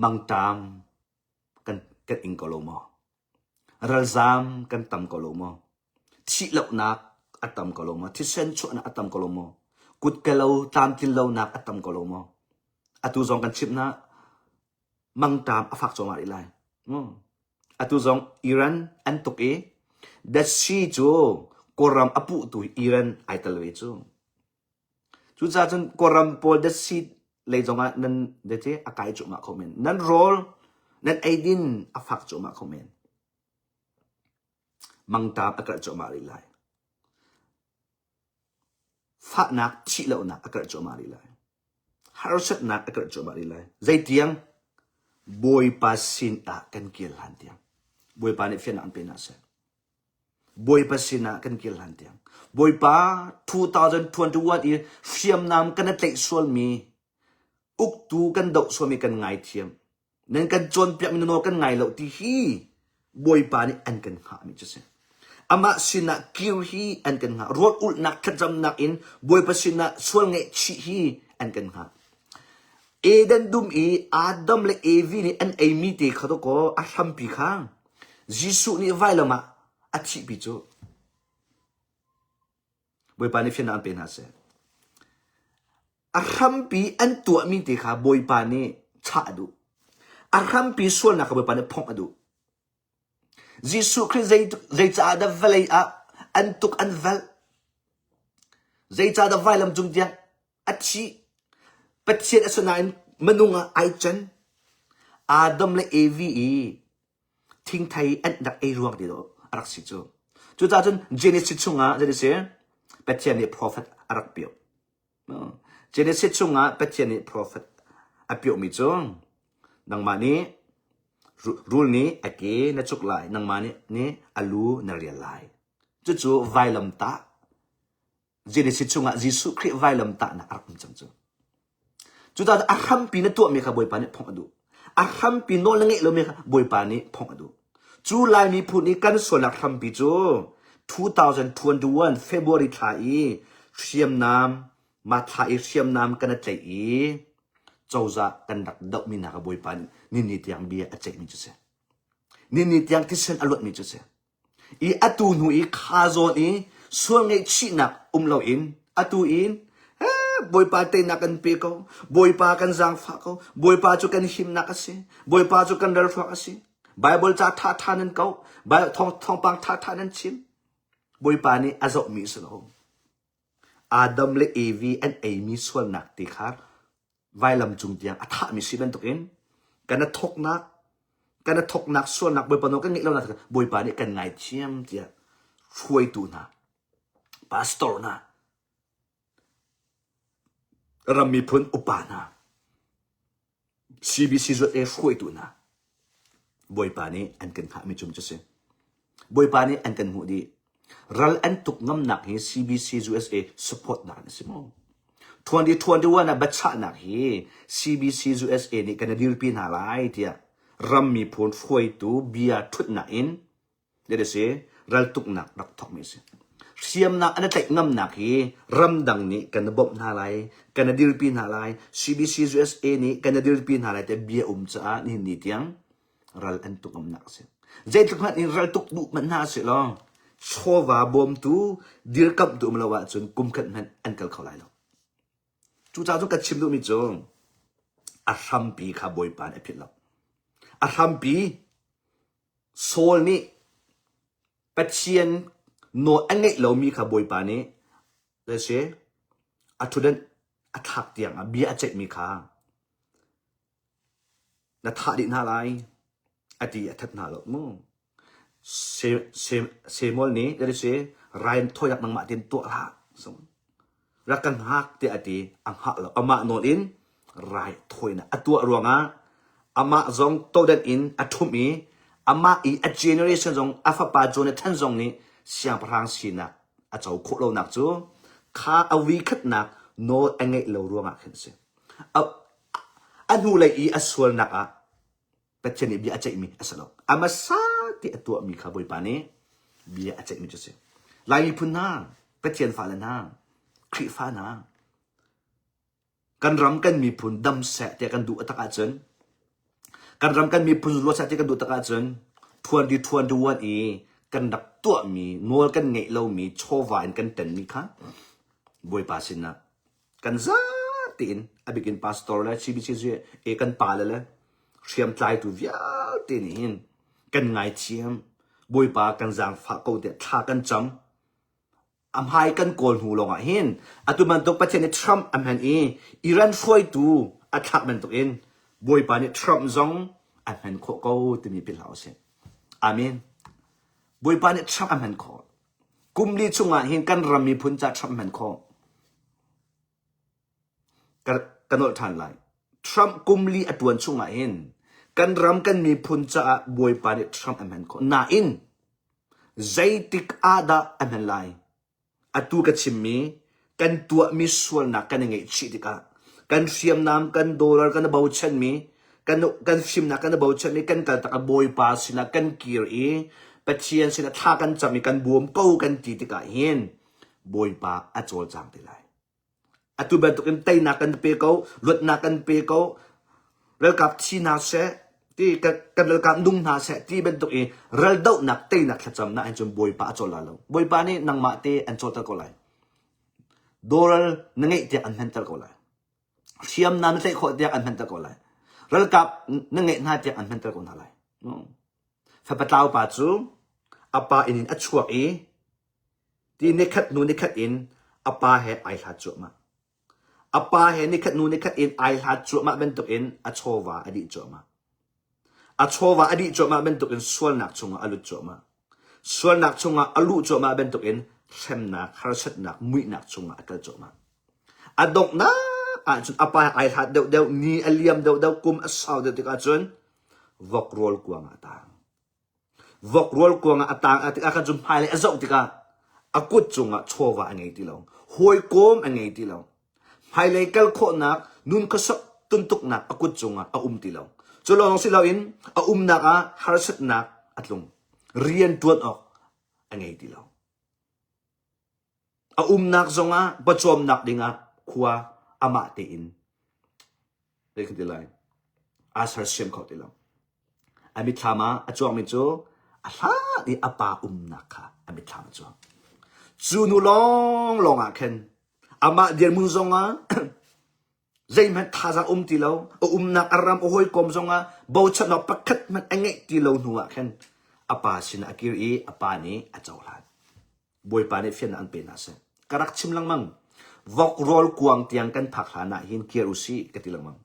mangṭam kan kan ing ko lo maw? Ralzaam kan tam ko lo maw? Thihlohnak a tam ko lo maw? Thisen chuahnak a tam ko lo maw? Kutkelo tlamtlinlonak a tam ko lo maw? Atu zong kan chimh hna mangṭam a fak cuahmah rih lai. Atu zong Iran an tuk i Dead Sea cu Kawlram a puhtu Iran ai tel ve cu. Cucaah cun Kawlram pawl Dead Sea lei zongah nan dece a kai cuahmah kho men. Nan rawl, nan eidin a fak cuahmah kho men. Mangṭam a karh cuahmah rih lai. Fahnak thih lonak a karh cuahmah rih lai. Harsatnak a karh cuahmah rih lai. Zeitiang? Bawipa sin ah kan kir hlan tiang. Bawipa nih fiannak an pe hna seh. Bawipa sinah kan kir hlan tiang. Bawipa 2021 i hriamnam kan i tlaih sualmi, uktu kan doh sualmi kan ngaithiam. Nan kan cawnpiakmi na nawl kan ngai lo ti hi Bawipa nih an kan hngahmi cu si. Amah sinah kir hi an kan hngah. Rawl ulhnak thlacamnak in Bawipa sinah sual ngaihchih hi an kan hngah. Eden dum i Adam le Evi nih an eimi te kha dawkaw a hrampi kha Jesuh nih vailam ah a thihpi cu. Bawipa nih fiannak an pe hna seh. A hrampi an tuahmi te kha Bawipa nih chah a duh. A hrampi sualnak kha Bawipa nih phongh a duh. Jesuh Khrih zei, zeicaah dah vawlei ah an tuk an velh? Zeicah dah vailam cung tiang a thih? Pathian a si nain minung ah ai can. Adam le Evi i thingthei an rak ei ruang ti dawh a rak si cu. Cucaah cun Genesis chungah zei si Pathian nih prophet a rak pioh. Genesis chungah Pathian nih prophet a piohmi cu nangmah nih rul nih a ke na cuk lai, nangmah nih, nih a lu na rial lai. Cucu vailamtah Genesis chungah Jesuh Khrih vailamtahnak a rak um cang cu. Cucaah a hrampi na tuahmi kha Bawipa nih phongh a duh. A hrampi nawl na ngeih lomi kha Bawipa nih phongh a duh. Cu Lai miphun i kan sualnak hrampi cu 2021 February thla i hriamnam ma thla i hriamnam kan i tlaih i cozah kan rak dohmi hna kha Bawipa nih nini tiang bia a ceihmi cu si. Nini tiang thisen a luatmi cu si. I atu hnu i kha zawn i sual ngaihchihnak um loin atu in Bawipa teinak kan pe ko Bawipa kan zaangfah ko Bawipa cu kan himnak a si Bawipa cu kan ralhruang a si Bible ca ṭhaṭha nan ko thawngpang ṭhaṭha nan chim Bawipa nih a zohmi a si lo Adam le Evi an eimi sualnak te kha vailam cung tiang a thahmi si bantukin kan a thawknak kan a thawknak sualnak Bawipa nawl kan ngeih lonak Bawipa nih kan ngaithiam tiah hruaitu hna pastor hna ram miphun upa hna CBC zuat e hruaitu hna Bawipa nih an kan hngahmi cung cu si. Bawipa nih an kan hmuh dih. Ral an tuk ngamnak hi CBC USA support nak an si maw? 2021 ah biachahnak hi CBC USA nih kan i dirpi hna lai tiah ram miphun hruaitu bia thutnak in That is a raltuknak rak thawkmi a si. Hriamnak an i tlaih ngamnak hi ramdang nih kan i bawmh hna lai, kan i dirpi hna lai, CBC USA nih kan i dirpi hna lai tiah bia um caah nihin ni tiang ral an tuk ngamnak a si. Zeitluk hmanh in ral tuk duh hmanh hna sih law chawva bawmtu dirkamhtu um lo ahcun kum khat hmanh an kal kho lai lo. Cucaah cun ka chim duhmi cu a hrampi kha Bawipa nih a philh lo. A hrampi Saul nih Pathian nawl a ngeih lomi kha Bawipa nih zei a ṭhutdan a thlak tiang ah bia a ceihmi kha na thah dih hna lai a ti a that hna lo mu. Samuel nih zei si rain thawinak nangmah tein tuah hlah rak kan hngak tiah a ti a hngah lo amah nawl in raithawinak a tuah ruangah amah zong todan in a ṭhumh i amah i a generation zong a fapa Jonathan zong nih siangpahrang sinak a co khawh lonak cu kha a wikhatnak nawl a ngeih lo ruangah khin a si. A, a hnulei i a sualnak ah Pathian nih bia a ceihmi a si lo. A hmasa ti a tuahmi kha Bawipa nih bia a ceihmi cu a si. Lai miphun hna, Pathian fale hna, Khrihfa hna, kan ram kan miphun dam seh tiah kan duh tak ahcun kan ram kan miphun luat seh tiah kan duh tak ahcun 2021 i kan rak tuahmi nawl kan ngeih lomi chawva in kan tenmi kha Bawipa sinah kan zate in a bikin pastor le CBC e kan pale le hriamtlaitu vialte nih hin kan ngaithiam Bawipa kan zaangfah ko tiah thla kan cam a hmai kan kawl hnu lawngah hin atu bantuk Pathian nih Trump a hman i Iran hruaitu a thlak bantukin Bawipa nih Trump zong a hman khawh ko timi philh hlah usih. Amen. Bawipa nih Trump a hman khawh. Kum li chungah hin kan ram miphun ca Trump hman khawh. Ka, ka nolh ṭhan lai. Trump kum li a ṭuan chungah hin kan ram kan miphun caah Bawipa nih Trump a hman khawh. Nain zeitik ah dah a hman lai? Atu ka chimmi kan tuahmi sualnak kan i ngaihchih tikah kan hriamnam, kan dollar kan i bochanmi, kan, kan fimnak kan i bochanmi kan kaltak a Bawipa sinah kan kir i Pathian sinah thla kan cam i kan bawm ko kan ti tikah hin Bawipa a cawlcang te lai. Atu bantukin teinak kan pe ko, luatnak kan pe ko, ralkap thi hna seh, ti kan, kan ralkap nung hna seh ti bantuk i raldohnak teinak thlacamnak in cun Bawipa a cawl lai lo. Bawipa nih nangmah te an cawlter ko lai. Doral na ngeih tiang an hmanter ko lai. Hriamnam na tlaih khawh tiang an hmanter ko lai. Ralkap na ngeih hna tiang an hmanter ko hna lai. Fapa tlau pa cu a pa inn in a chuak i Ti nikhat hnu nikhat in a pa he ai hlat cuahmah. A pa he nikhat hnu nikhat in ai hlat cuahmah bantukin a chawva a dih cuahmah. A chawva a dih cuahmah bantukin sualnak chungah a lut cuahmah. Sualnak chungah a luh cuahmah bantukin hremnak, harsatnak, muihnak chungah a kal cuahmah. A donghnak ahcun a pa he ai hlat deuhdeuh, ni a liam deuhdeuh, kum a sau deuh tikah cun vok rawl kuang ah a taang. Vok rual kuang ah a tang a tikah khan cu hmailei a zoh tikah a kut cungah chawva a ngei ti lo. Hawikom a ngei ti lo. Hmailei kal khawhnak nun khuasak tuntuknak a kut cungah a um ti lo. Cu lawng si loin a umnak ah harsatnak a tlung. Rian ṭuan awk a ngei ti lo. A umnak zongah pawcawmnak dingah khua amah tein zei kan ti lai aa sersiam kho ti lo. A mitthlam ah a cuangmi cu a hlat i a pa umnak kha a mitthlam a cuang. Cu nu lawnglawng ah khin amah dirhmun zongah zeihmanh thazaang um ti lo, a umnak a ram a hawikom zongah bochannak pakhat hmanh a ngeih ti lo hnu ah khin a pa sinah a kir i a pa nih a cohlan. Bawipa nih fiannak an pe hna seh. Ka rak chim lengmang. Vok rawl kuang tiang kan phak hlan ah hin kir usih ka ti lengmang.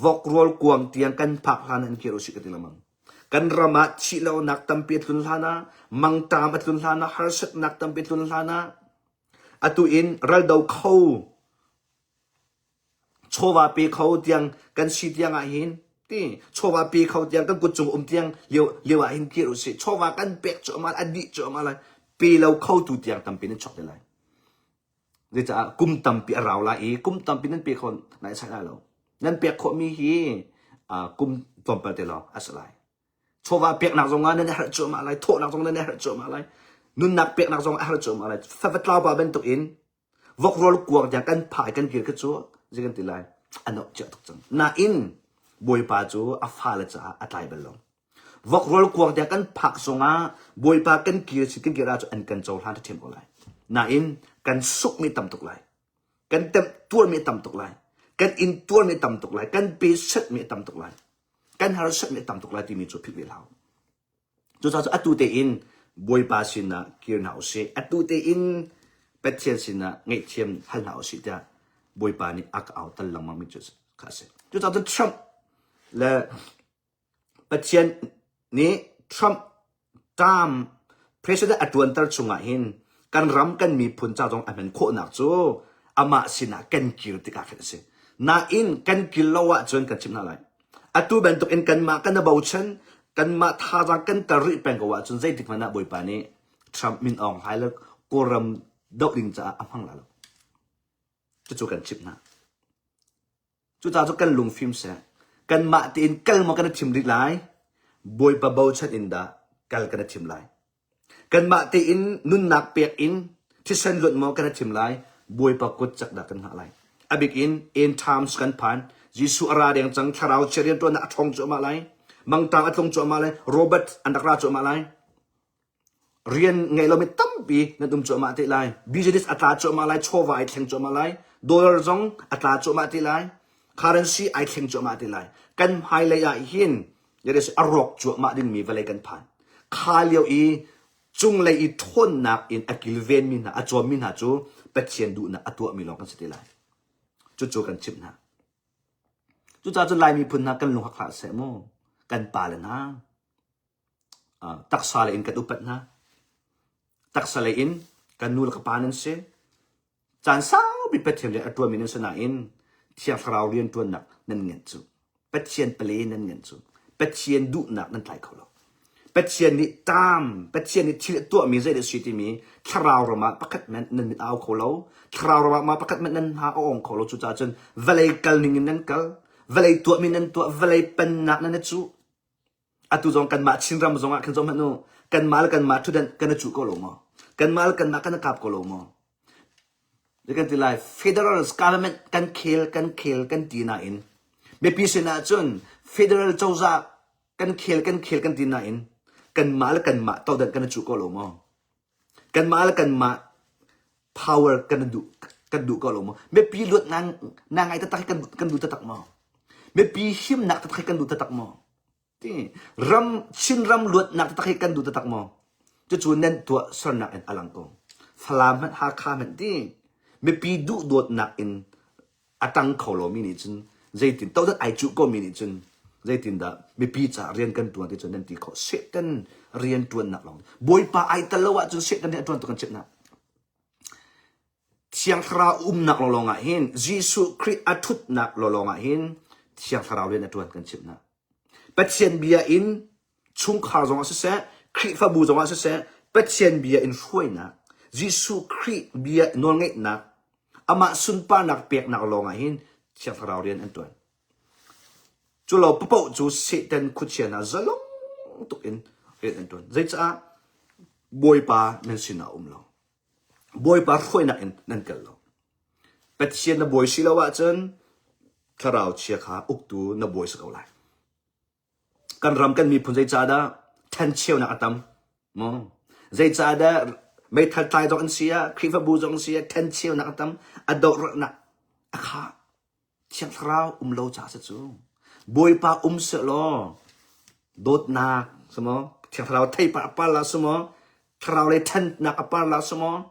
Vok rawl kuang tiang kan phak hlan ah hin kir usih ka ti lengmang. Kan ram ah thihlonak tampi a tlun hlan ah, mangṭam a tlun hlan ah, harsatnak tampi a tlun hlan ah, atu in raldo kho chawva pe kho tiang kan si tiang ah hin ti chawva pe kho tiang kan kut cung um tiang lio lio ah hin kir usih chawva kan pek cuahmah a dih cuahmah lai pe lo kho tu tiang tampi nan chuak te lai zecaah kum tampi a rau lai i kum tampi nan pe kho nai sai lai lo nan pek khawhmi hi kum tlawmpal te lawng a si lai chawva peknak zong ah nan i harh cuahmah lai thawhnak zong nan i harh cuahmah lai nunnak peknak zong a har cuahmah lai favatlau pa bantuk in Vok rawl kuang tiang kan phah i kan kir kha cu zei kan ti lai a nok cia tuk cang. Nain Bawipa cu a fale caah a tlai bal lo. Vok rawl kuang tiang kan phak zongah Bawipa kan kir si kan kir ahcun an kan cohlan ṭhiam ko lai. Nain kan sukmi tam tuk lai. Kan temh tuarmi tam tuk lai. Kan in tuarmi tam tuk lai. Kan pe setmi tam tuk lai. Kan harsatmi tam tuk lai timi cu philh ve hlah. Cucaah cu atu tein Bawipa sinah kir hna usih. Atu tein Pathian sinah ngaihthiam hal hna usih tiah Bawipa nih a ka au tal lengmang mi cu kha a si. Cucaah cun Trump le Pathian nih Trump term president a ṭuanter chungah hin kan ram kan miphun ca zong a hman khawhnak cu amah sinah kan kir tikah khan a si. Nain kan kir lo ahcun kan chimh hna lai. Atu bantuk in kanmah kan i bochan, kanmah thazaang kan tar rih peng ko ahcun zeitik hmanh ah Bawipa nih Trump Min Aung Hlaing le Kawlram doh ding caah a hmang lai lo. Cucu kan chimh hna. Cucaah cu kan lungfim seh. Kanmah tein kal maw kan i thim rih lai? Bawipa bochan in dah kal kan i thim lai? Kanmah tein nunnak pek in thisen luanh maw kan i thim lai, Bawipa kut cak dah kan hngah lai. A bik in end times kan phan. Jesuh a ra deng cang, thlarau chia rianṭuannak a ṭhawng cuahmah lai. Mangṭam a tlung cuahmah lai, Robert an rak ra cuahmah lai. Rian ngei lomi tampi nan um cuahmah te lai. Business a tla cuahmah lai, chawva ai thleng cuahmah lai, dollar zong a tla cuahmah te lai, currency ai thleng cuahmah te lai. Kan hmailei ah hin a rawk cuahmah dingmi vawlei kan phan. Kha lio i cunglei i ṭhawnnak in a kilvenmi hna, a cawmmi hna cu Pathian duhnak a tuahmi lawng kan si te lai. Cucu kan chimh hna. Cucaah cun Lai miphun hna kan lung hak hlah seh mu. Kan pale hna taksa lei in kan upat hna. Taksa lei in kan nu le ka pa nan si. Caan saupi Pathian rian a ṭuanmi nan si nain Thiang Thlarau rianṭuannak nan ngenh cu. Pathian pale nan ngenh cu. Pathian duhnak nan tlai kho lo. Pathian nih ṭam, Pathian nih thil a tuahmi zeidah a si timi thlarau ram ah pakhat hmanh nan mit au kho lo. Thlarau ram ah mah pakhat hmanh nan hna a awng kho lo. Cucaah cun vawlei kal ning in nan kal, vawlei tuahmi nan tuah, vawlei pennak nan i cuh. Atu zong kanmah Chinram zong ah khin zoh hmanh u, kanmah le kanmah ṭhutdan kan i cuh ko lo maw? Kanmah le kanmah kan i kap ko lo maw? Zei kan ti lai, federal government kan khel kan khel kan ti nain mipi sinah cun federal cozah kan khel kan khel kan ti nain kanmah le kanmah todan kan i cuh ko lo maw? Kanmah le kanmah power kan duh kan duh ko lo maw? Mipi luat na na ngai taktak hi kan kan duh taktak maw? Mipi himnak taktak hi kan duh taktak maw? Ti ram Chinram luatnak taktak hi kan duh taktak maw? Cucu nan tuah sernak in a lang ko. Falam hmanh Hakha hmanh ti mipi duhdawtnak in a tang kho lomi nih cun zeitin todan ai cuh komi nih cun zeitindah mipi caah rian kan tuan ti cun nan ti khawh Satan rian tuannak lawng Bawipa ai tel lo ahcun Satan nih a tuan tu kan chimh hna Thiang Thlarau umnak lawng ah hin Jesuh Khrih a thutnak lawng ah hin Thiang Thlarau rian a tuan kan chimh hna Pathian bia in chungkhar zongah siseh, Khrihfabu zongah siseh, Pathian bia in hruainak, Jesuh Khrih bia nawlngeihnak, amah sunparnak peknak lawngah hin Thiang Thlarau rian an ṭuan. Cu lo paoh cu Satan khuachia hna zalong tuk in rian an ṭuan. Zeicah Bawipa nan sinah a um lo. Bawipa hruainak in nan kal lo. Pathian na bawi si lo ahcun thlarau chia kha uktu na bawi si ko lai. Kan ram kan miphun zeicahdah ṭhencheunak a tam? Maw? Zeicahdah meithal tlai zong an si ah, Khrihfabu zong an si ah ṭhencheunak a tam, a dohnak a khah. Thiang Thlarau um lo caah si cu. Bawipa um sehlaw dawtnak si maw? Thiang Thlarau theipar a par la si maw? Thlarau lei ṭhannak a par la si maw?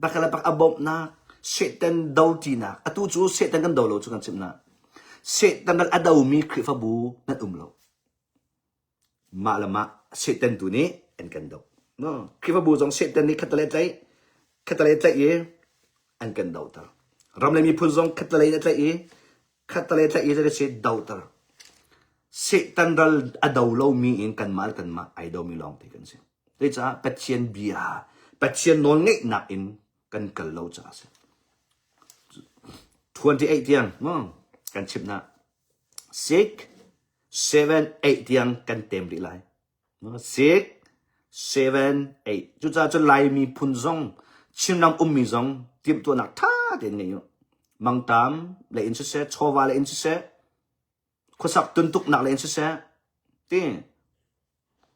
Pakhat le pakhat a bawmhnak, Satan doṭinak. Atu cu Satan kan do lo cu kan chimhnak. Satan ral a domi Khrihfabu nan um lo. Mah le mah Satan tu nih an kan doh. No, Khrihfabu zong Satan nih khatalei tlaih, khatalei tlaih i an kan doter. Ram le miphun zong khatalei in a tlaih i khatalei tlaih i zei si doter. Satan ral a do lomi in kanmah le kanmah ai domi lawng te kan si. Zeicah Pathian bia, Pathian nawlngeihnak in kan kal lo caah a si. 28 tiang kan chimh na. 6, 7, 8 tiang kan tem rih lai. 6, 7, 8. Cucaah cun Laimi phun zong, Chinram ummi zong timhtuahnak ṭha tein ngei u. Mangṭam le in siseh, chawva le in siseh, khuasak tuntuknak le in siseh, ti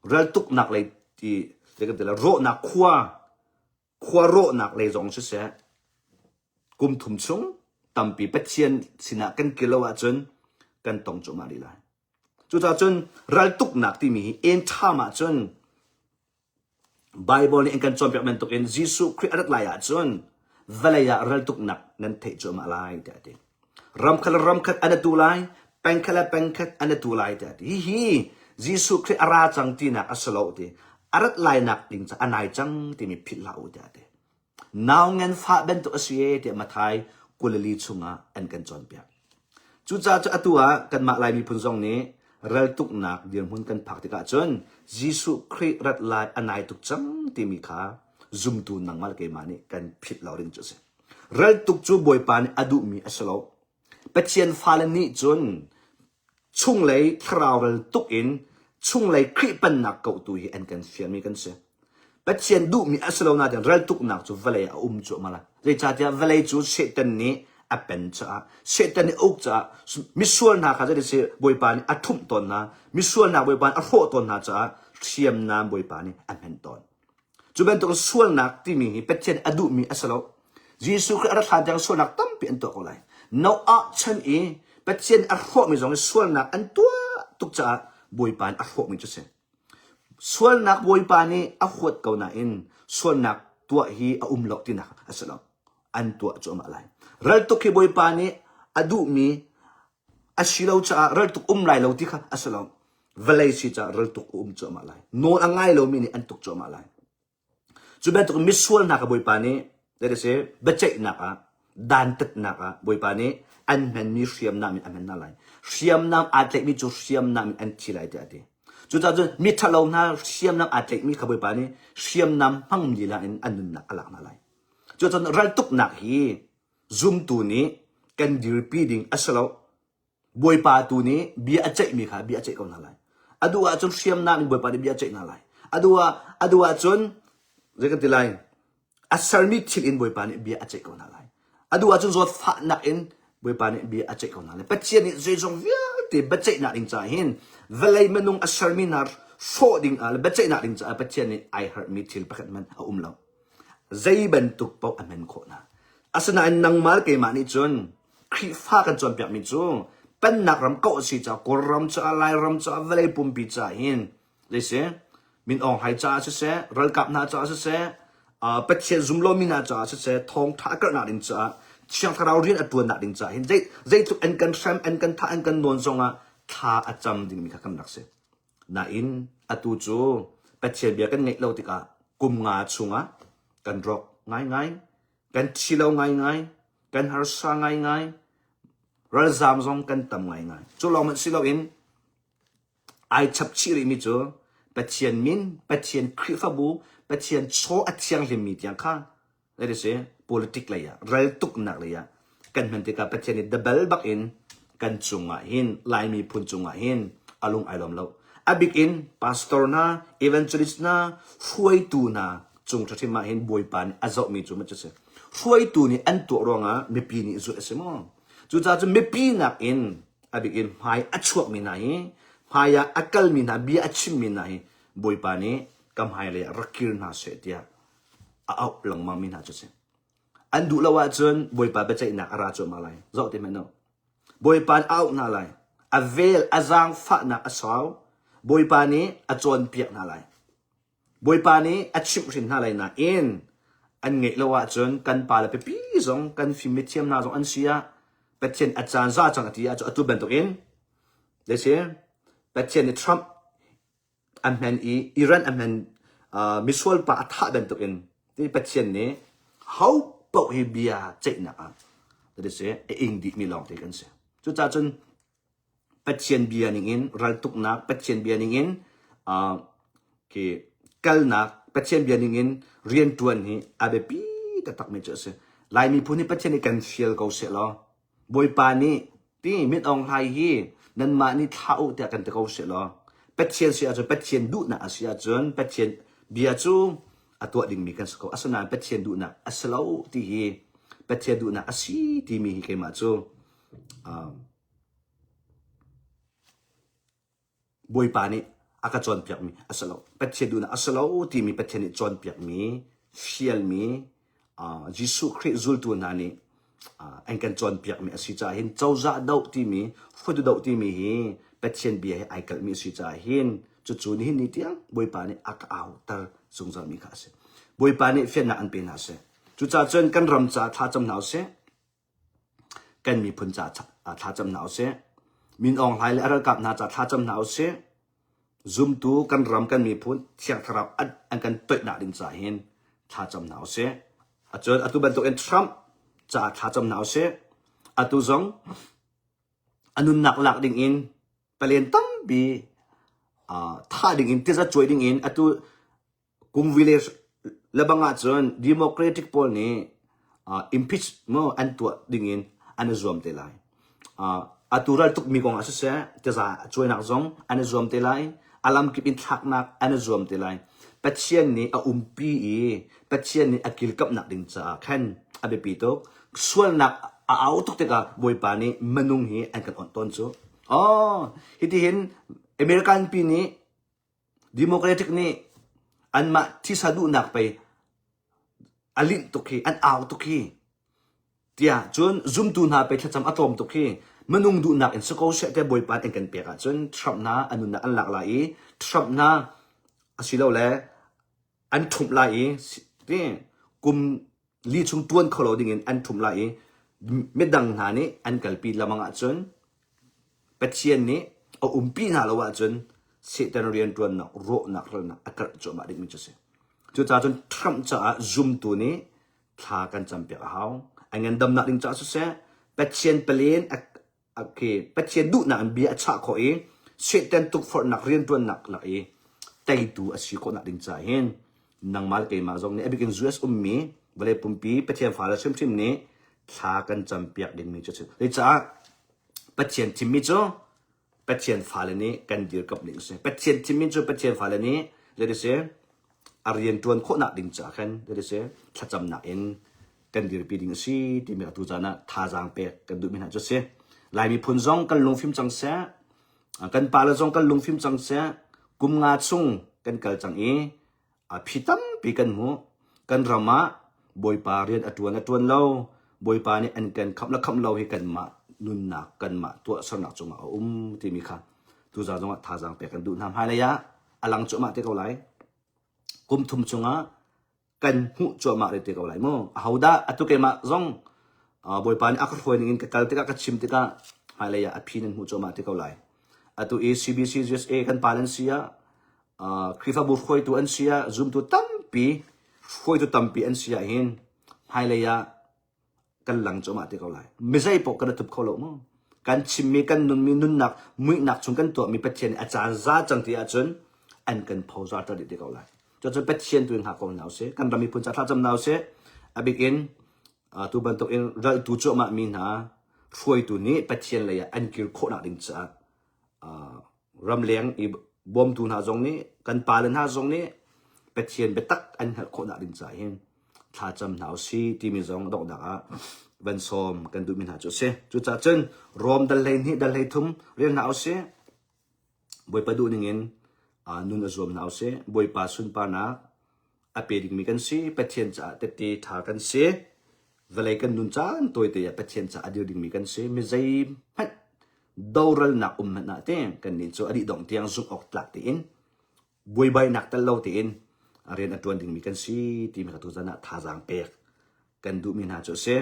Raltuknak lei ti rawhnak khua khua rawhnak lei zong siseh kum thum chung tampi Pathian sinah kan kir lo ahcun kan tong cuahmah rih lai. Cucaah cun raltuknak timi hi end time ahcun Baibal nih an kan cawnpiak bantukin Jesuh Khrih a rat lai ahcun vawlei ah raltuknak nan theih cuahmah lai tiah a ti. Ram khat le ram khat an i tu lai, peng khat le peng khat an i tu lai tiah a ti. Hihi Jesuh Khrih a ra cang tinak a si lo ti. A rat lainak ding cu a nai cang timi philh hlah u tiah a ti. Nau nganfah bantuk a si e tiah Matthai 24 chungah an kan cawnpiak. Cucaah cu atu ah kanmah Lai miphun zong nih raltuknak dirhmun kan phak tikah cun Jesuh Khrih rat lai a nai tuk cang timi kha zumtu nangmah le keimah nih kan philh lo ding cu a si. Raltuk cu Bawipa nih a duhmi a si lo. Pathian fale nih cun chunglei thlarau ral tuk in chunglei Khrih pennak kohtu hi an kan fialmi kan si. Pathian duhmi a si lo nain raltuknak cu vawlei ah a um cuahmah lai. Zeicahtiah vawlei cu Satan nih a pen caah, Satan nih a uk caah misual hna kha zeitin si Bawipa nih a ṭhumh tawn hna, misual hna Bawipa nih a hrawh tawn hna caah hriamnam Bawipa nih a hman tawn. Cu bantuk sualnak timi hi Pathian a duhmi a si lo. Jesuh Khrih a rat hlan tiang sualnak tampi an tuah ko lai. Noah chan i Pathian a hrawhmi zong hi sualnak an tuah tuk caah Bawipa nih a hrawhmi cu a si. Sualnak Bawipa nih a huat ko nain sualnak tuah hi a um lo tinak a si lo. An tuah cuahmah lai. Raltuk hi Bawipa nih a duhmi a si lo caah raltuk um lai lo ti kha a si lo. Vawlei si caah raltuk a um cuahmah lai. Nawl a ngai lomi nih an tuk cuahmah lai. Cu bantuk misual hna kha Bawipa nih zei si biaceihnak ah. Dantatnak ah Bawipa nih an hmanmi hriamnam in a hman hna lai. Hriamnam aa tlaihmi cu hriamnam in an thi lai tiah a ti. Cucaah cun miṭhalo hna hriamnam aa tlaihmi kha Bawipa nih hriamnam hmang lila in an nunnak a lak hna lai. Cucun raltuknak hi zumtu nih kan dirpi ding a si lo. Bawipa tu nih bia a ceihmi kha bia a ceih ko hna lai. A duh ahcun hriamnam in Bawipa nih bia a ceih hna lai. A duh ah a duh ahcun zei kan ti lai? A sermi thil in Bawipa nih bia a ceih ko hna lai. A duh ahcun zawtfahnak in Bawipa nih bia a ceih ko hna lai. Pathian nih zeizong vialte biaceihnak ding caah hin vawlei minung a sermi hna hrawh ding ah le biaceihnak ding caah Pathian nih ai harhmi thil pakhat hmanh a um lo. Zei bantuk paoh a hman khawh hna. Asinain nangmah le keimah nih cun Khrihfa kan cawnpiakmi cu pennak ram kauh a si caah Kawlram caah Lairam caah vawlei pumpi caah hin zei si Min Aung Hlaing caah siseh ralkap hna caah siseh uh, Pathian zum lomi hna caah siseh thawngtha a karhnak ding caah Thiang Thlarau rian a tuannak ding caah hin zei zeitluk an kan hrem an kan thah an kan nawn zongah thla a cam dingmi kha kan rak si. Nain atu cu Pathian bia kan ngeih lo tikah kum nga chungah kan rawk ngaingai, kan thi lo ngaingai, kan harsa ngaingai, ralzaam zong kan tam ngaingai. Cu lawng hmanh si loin ai chap chih rihmi cu Pathian min, Pathian Khrihfabu, Pathian chaw a thianghlimmi tiang kha That is politic lei ah raltuknak lei ah kan hman tikah Pathian nih dabal bak in kan cungah hin Laimi phun cungah hin a lung ai lawm lo. A bik in pastor hna, evangelist hna, hruaitu hna cung hrim ah hin Bawipa nih a zohmi cu maw si. Hruaitu nih an tuah ruangah mipi nih zulh a si maw? Cucaah cun mipi nakin a bik in hmai a chuakmi hna hi hmai ah a kalmi hna bia a chimmi hna hi Bawipa nih ka hmailei ah rak kir hna seh tiah a auh lengmangmi hna cu a si. An duh lo ahcun Bawipa biaceihnak a ra cuahmah lai. Zoh te hmanh u. Bawipa nih a auh hna lai. A vel, a zaangfahnak a sau. Bawipa nih a cawnpiak hna lai. Bawipa nih a chimhhrin hna lai nain an ngeih lo ahcun kan pa le pipi zong kan fim mithiam hna zong an si ah Pathian a caan za cang a ti ahcun atu bantukin si Pathian nih Trump a hmen i Iran a hmen uh, misual pa a thah bantukin ti Pathian nih ho paoh hi bia ceihnak ah that is a ing dihmi lawng te kan si. Cucaah cun Pathian bia ningin raltuknak, Pathian bia ningin uh, ki kalnak, Pathian bia ningin riantuan hi a biapi taktakmi cu a si. Lai miphun hi Pathian nih kan fial ko seh law Bawipa nih ti Min Aung Hlaing hi nanmah nih thlah u tiah kan ti ko seh law Pathian si ahcun Pathian duhnak a si ahcun Pathian bia cu a tuah dingmi kan si ko. Asinain Pathian duhnak a si lo ti hi Pathian duhnak a si timi hi keimah cu um, Bawipa nih a ka cawnpiakmi a si lo. Pathian duhnak a si lo timi Pathian nih cawnpiakmi, fialmi, uh, Jesuh Khrih zultu hna nih uh, an kan cawnpiakmi a si caah hin cozah doh timi, hruaitu doh timi hi Pathian bia he ai kalhmi a si caah hin cucu nihin ni tiang Bawipa nih a ka auter zungzalmi kha a si. Bawipa nih fiannak an pe hna seh. Cucaah cun kan ram caah thla cam hna usih. Kan miphun ca thlacam hna usih. Min Aung Hlaing le a ralkap hna ca thlacam hna usih. Zumtu kan ram kan miphun Thiang Thlarau an, an kan toihnak ding ca hin thlacam hna usih. Acun atu bantukin Trump ca thlacam hna usih. Atu zong a nunnak lak ding in palen tampi uh, thah ding in tiza cuai ding in atu Kungvi le lebang ahcun Democratic pawl nih uh, impeach mo an tuah dingin an i zuam te lai. Uh, atu ral tukmi kong ah siseh, taza cuainak zong an i zuam te lai. A lamkip in thlaknak an i zuam te lai. Pathian nih a umpi i Pathian nih a kilkamnak ding caah khan a biapi tuk. Sualnak a au tuk tikah Bawipa nih minung hi an kan onh tawn cu. Oh, hitihin American pi nih Democratic nih anmah thisa duhnak pei a linh tuk hi, an au tuk hi tiah cun zumtu hna pei thlacam a tlawm tuk hi minung duhnak in si ko seh tiah Bawipa an kan pek ahcun Trump hna a nunnak an lak lai i Trump hna asilole an ṭhumh lai i ti kum li chung ṭuan kho lo dingin an ṭhumh lai i midang hna nih an kalpi lamang ahcun Pathian nih a umpi hna lo ahcun Satan rianṭuannak rawhnak ralnak a karh cuahmah dingmi cu a si. Cucaah cun Trump caah zumtu nih thla kan campiak a hau. A ngandamnak ding caah siseh, Pathian palen a okay, Pathian duhnak in bia a chah khawh i Satan tukforhnak rianṭuannak lak i teitu a si khawhnak ding caah hin nangmah le keimah zong nih a bikin US ummi vawlei pumpi Pathian fale hrimhrim nih thla kan campiak dingmi cu a si. Cucaah Pathian thimmi cu Pathian fale nih kan dirkamh ding a si. Pathian thimmi cu Pathian fale nih zei ti si a rian ṭuan khawhnak ding caah khan zei ti si thlacamnak in kan dirpi ding a si timi atu caan ah thazaang pek kan duhmi hna cu a si. Lai miphun zong kan lungfim cang seh, kan pale zong kan lungfim cang seh, kum nga chung kan kal cang i a phi tampi kan hmuh. Kan ram ah Bawipa rian a ṭuan a ṭuan lo, Bawipa nih an kan khamh le khamh lo hi kanmah nunnak, kanmah tuahsernak cungah a um timi kha tuzaan zongah thazaang pek kan duh hna. Hmailei ah a lang cuahmah te ko lai. Kum thum chungah kan hmuh cuahmah rih te ko lai mu. Ahodah atu keimah zong Bawipa nih a ka hruai ning in ka kal tikah ka chim tikah hmailei ah a phi nan hmuh cuahmah te ko lai. Atu i CBC USA kan pa nan si ah Khrihfabu hruaitu an si ah zumtu tampi hruaitu tampi an si ah hin hmailei ah kan lang cuahmah te ko lai. Mizei paoh kan i thup kho lo mu. Kan chimmi, kan nunmi, nunnak, muihnak chung kan tuahmi Pathian nih a caan za cang ti ahcun an kan phozar ter dih te ko lai. Cucun Pathian tu in hngak ko hna usih. Kan ram miphun ca thlacam hna usih. A bik in tu bantuk in raltu cuahmah mi hna hruaitu nih Pathian lei ah an kir khawhnak ding caah ramleng i bawmtu hna zong nih kan pale hna zong nih Pathian biatak an hngalh khawhnak ding caah hin thlacam hna usih timi zong donghnak ah van sawm kan duhmi hna cu a si. Cucaah cun Rom dal 12 dal 33 rel hna usih. Bawipa duh ningin nun a zuam hna usih. Bawipa sunparnak a pe dingmi kan si. Pathian caah tette ṭha kan si. Vawlei kan nun caan tawite ah Pathian caah a dir dingmi kan si. Mi zeihmanh doralnak um hmanh ah te kannih cu a dih dongh tiang zumh awk tlak tein buaibainak tel lo tein rian a ṭuan dingmi kan si timi kha tuzan ah thazaang pek kan duhmi hna cu a si.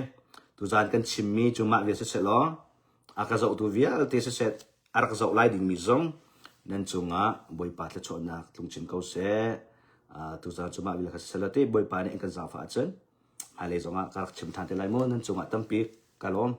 Tuzan kan chimmi cu mah vial siseh law a ka zohtu vialte siseh a rak zoh lai dingmi zong nan cungah Bawipa thluachuahnak tlung chin ko seh. Tuzan cu mah vial kha siseh law ti Bawipa nih an kan zaangfah ahcun hmailei zongah ka rak chim ṭhan te lai mu. Nan cungah tampi ka lawm.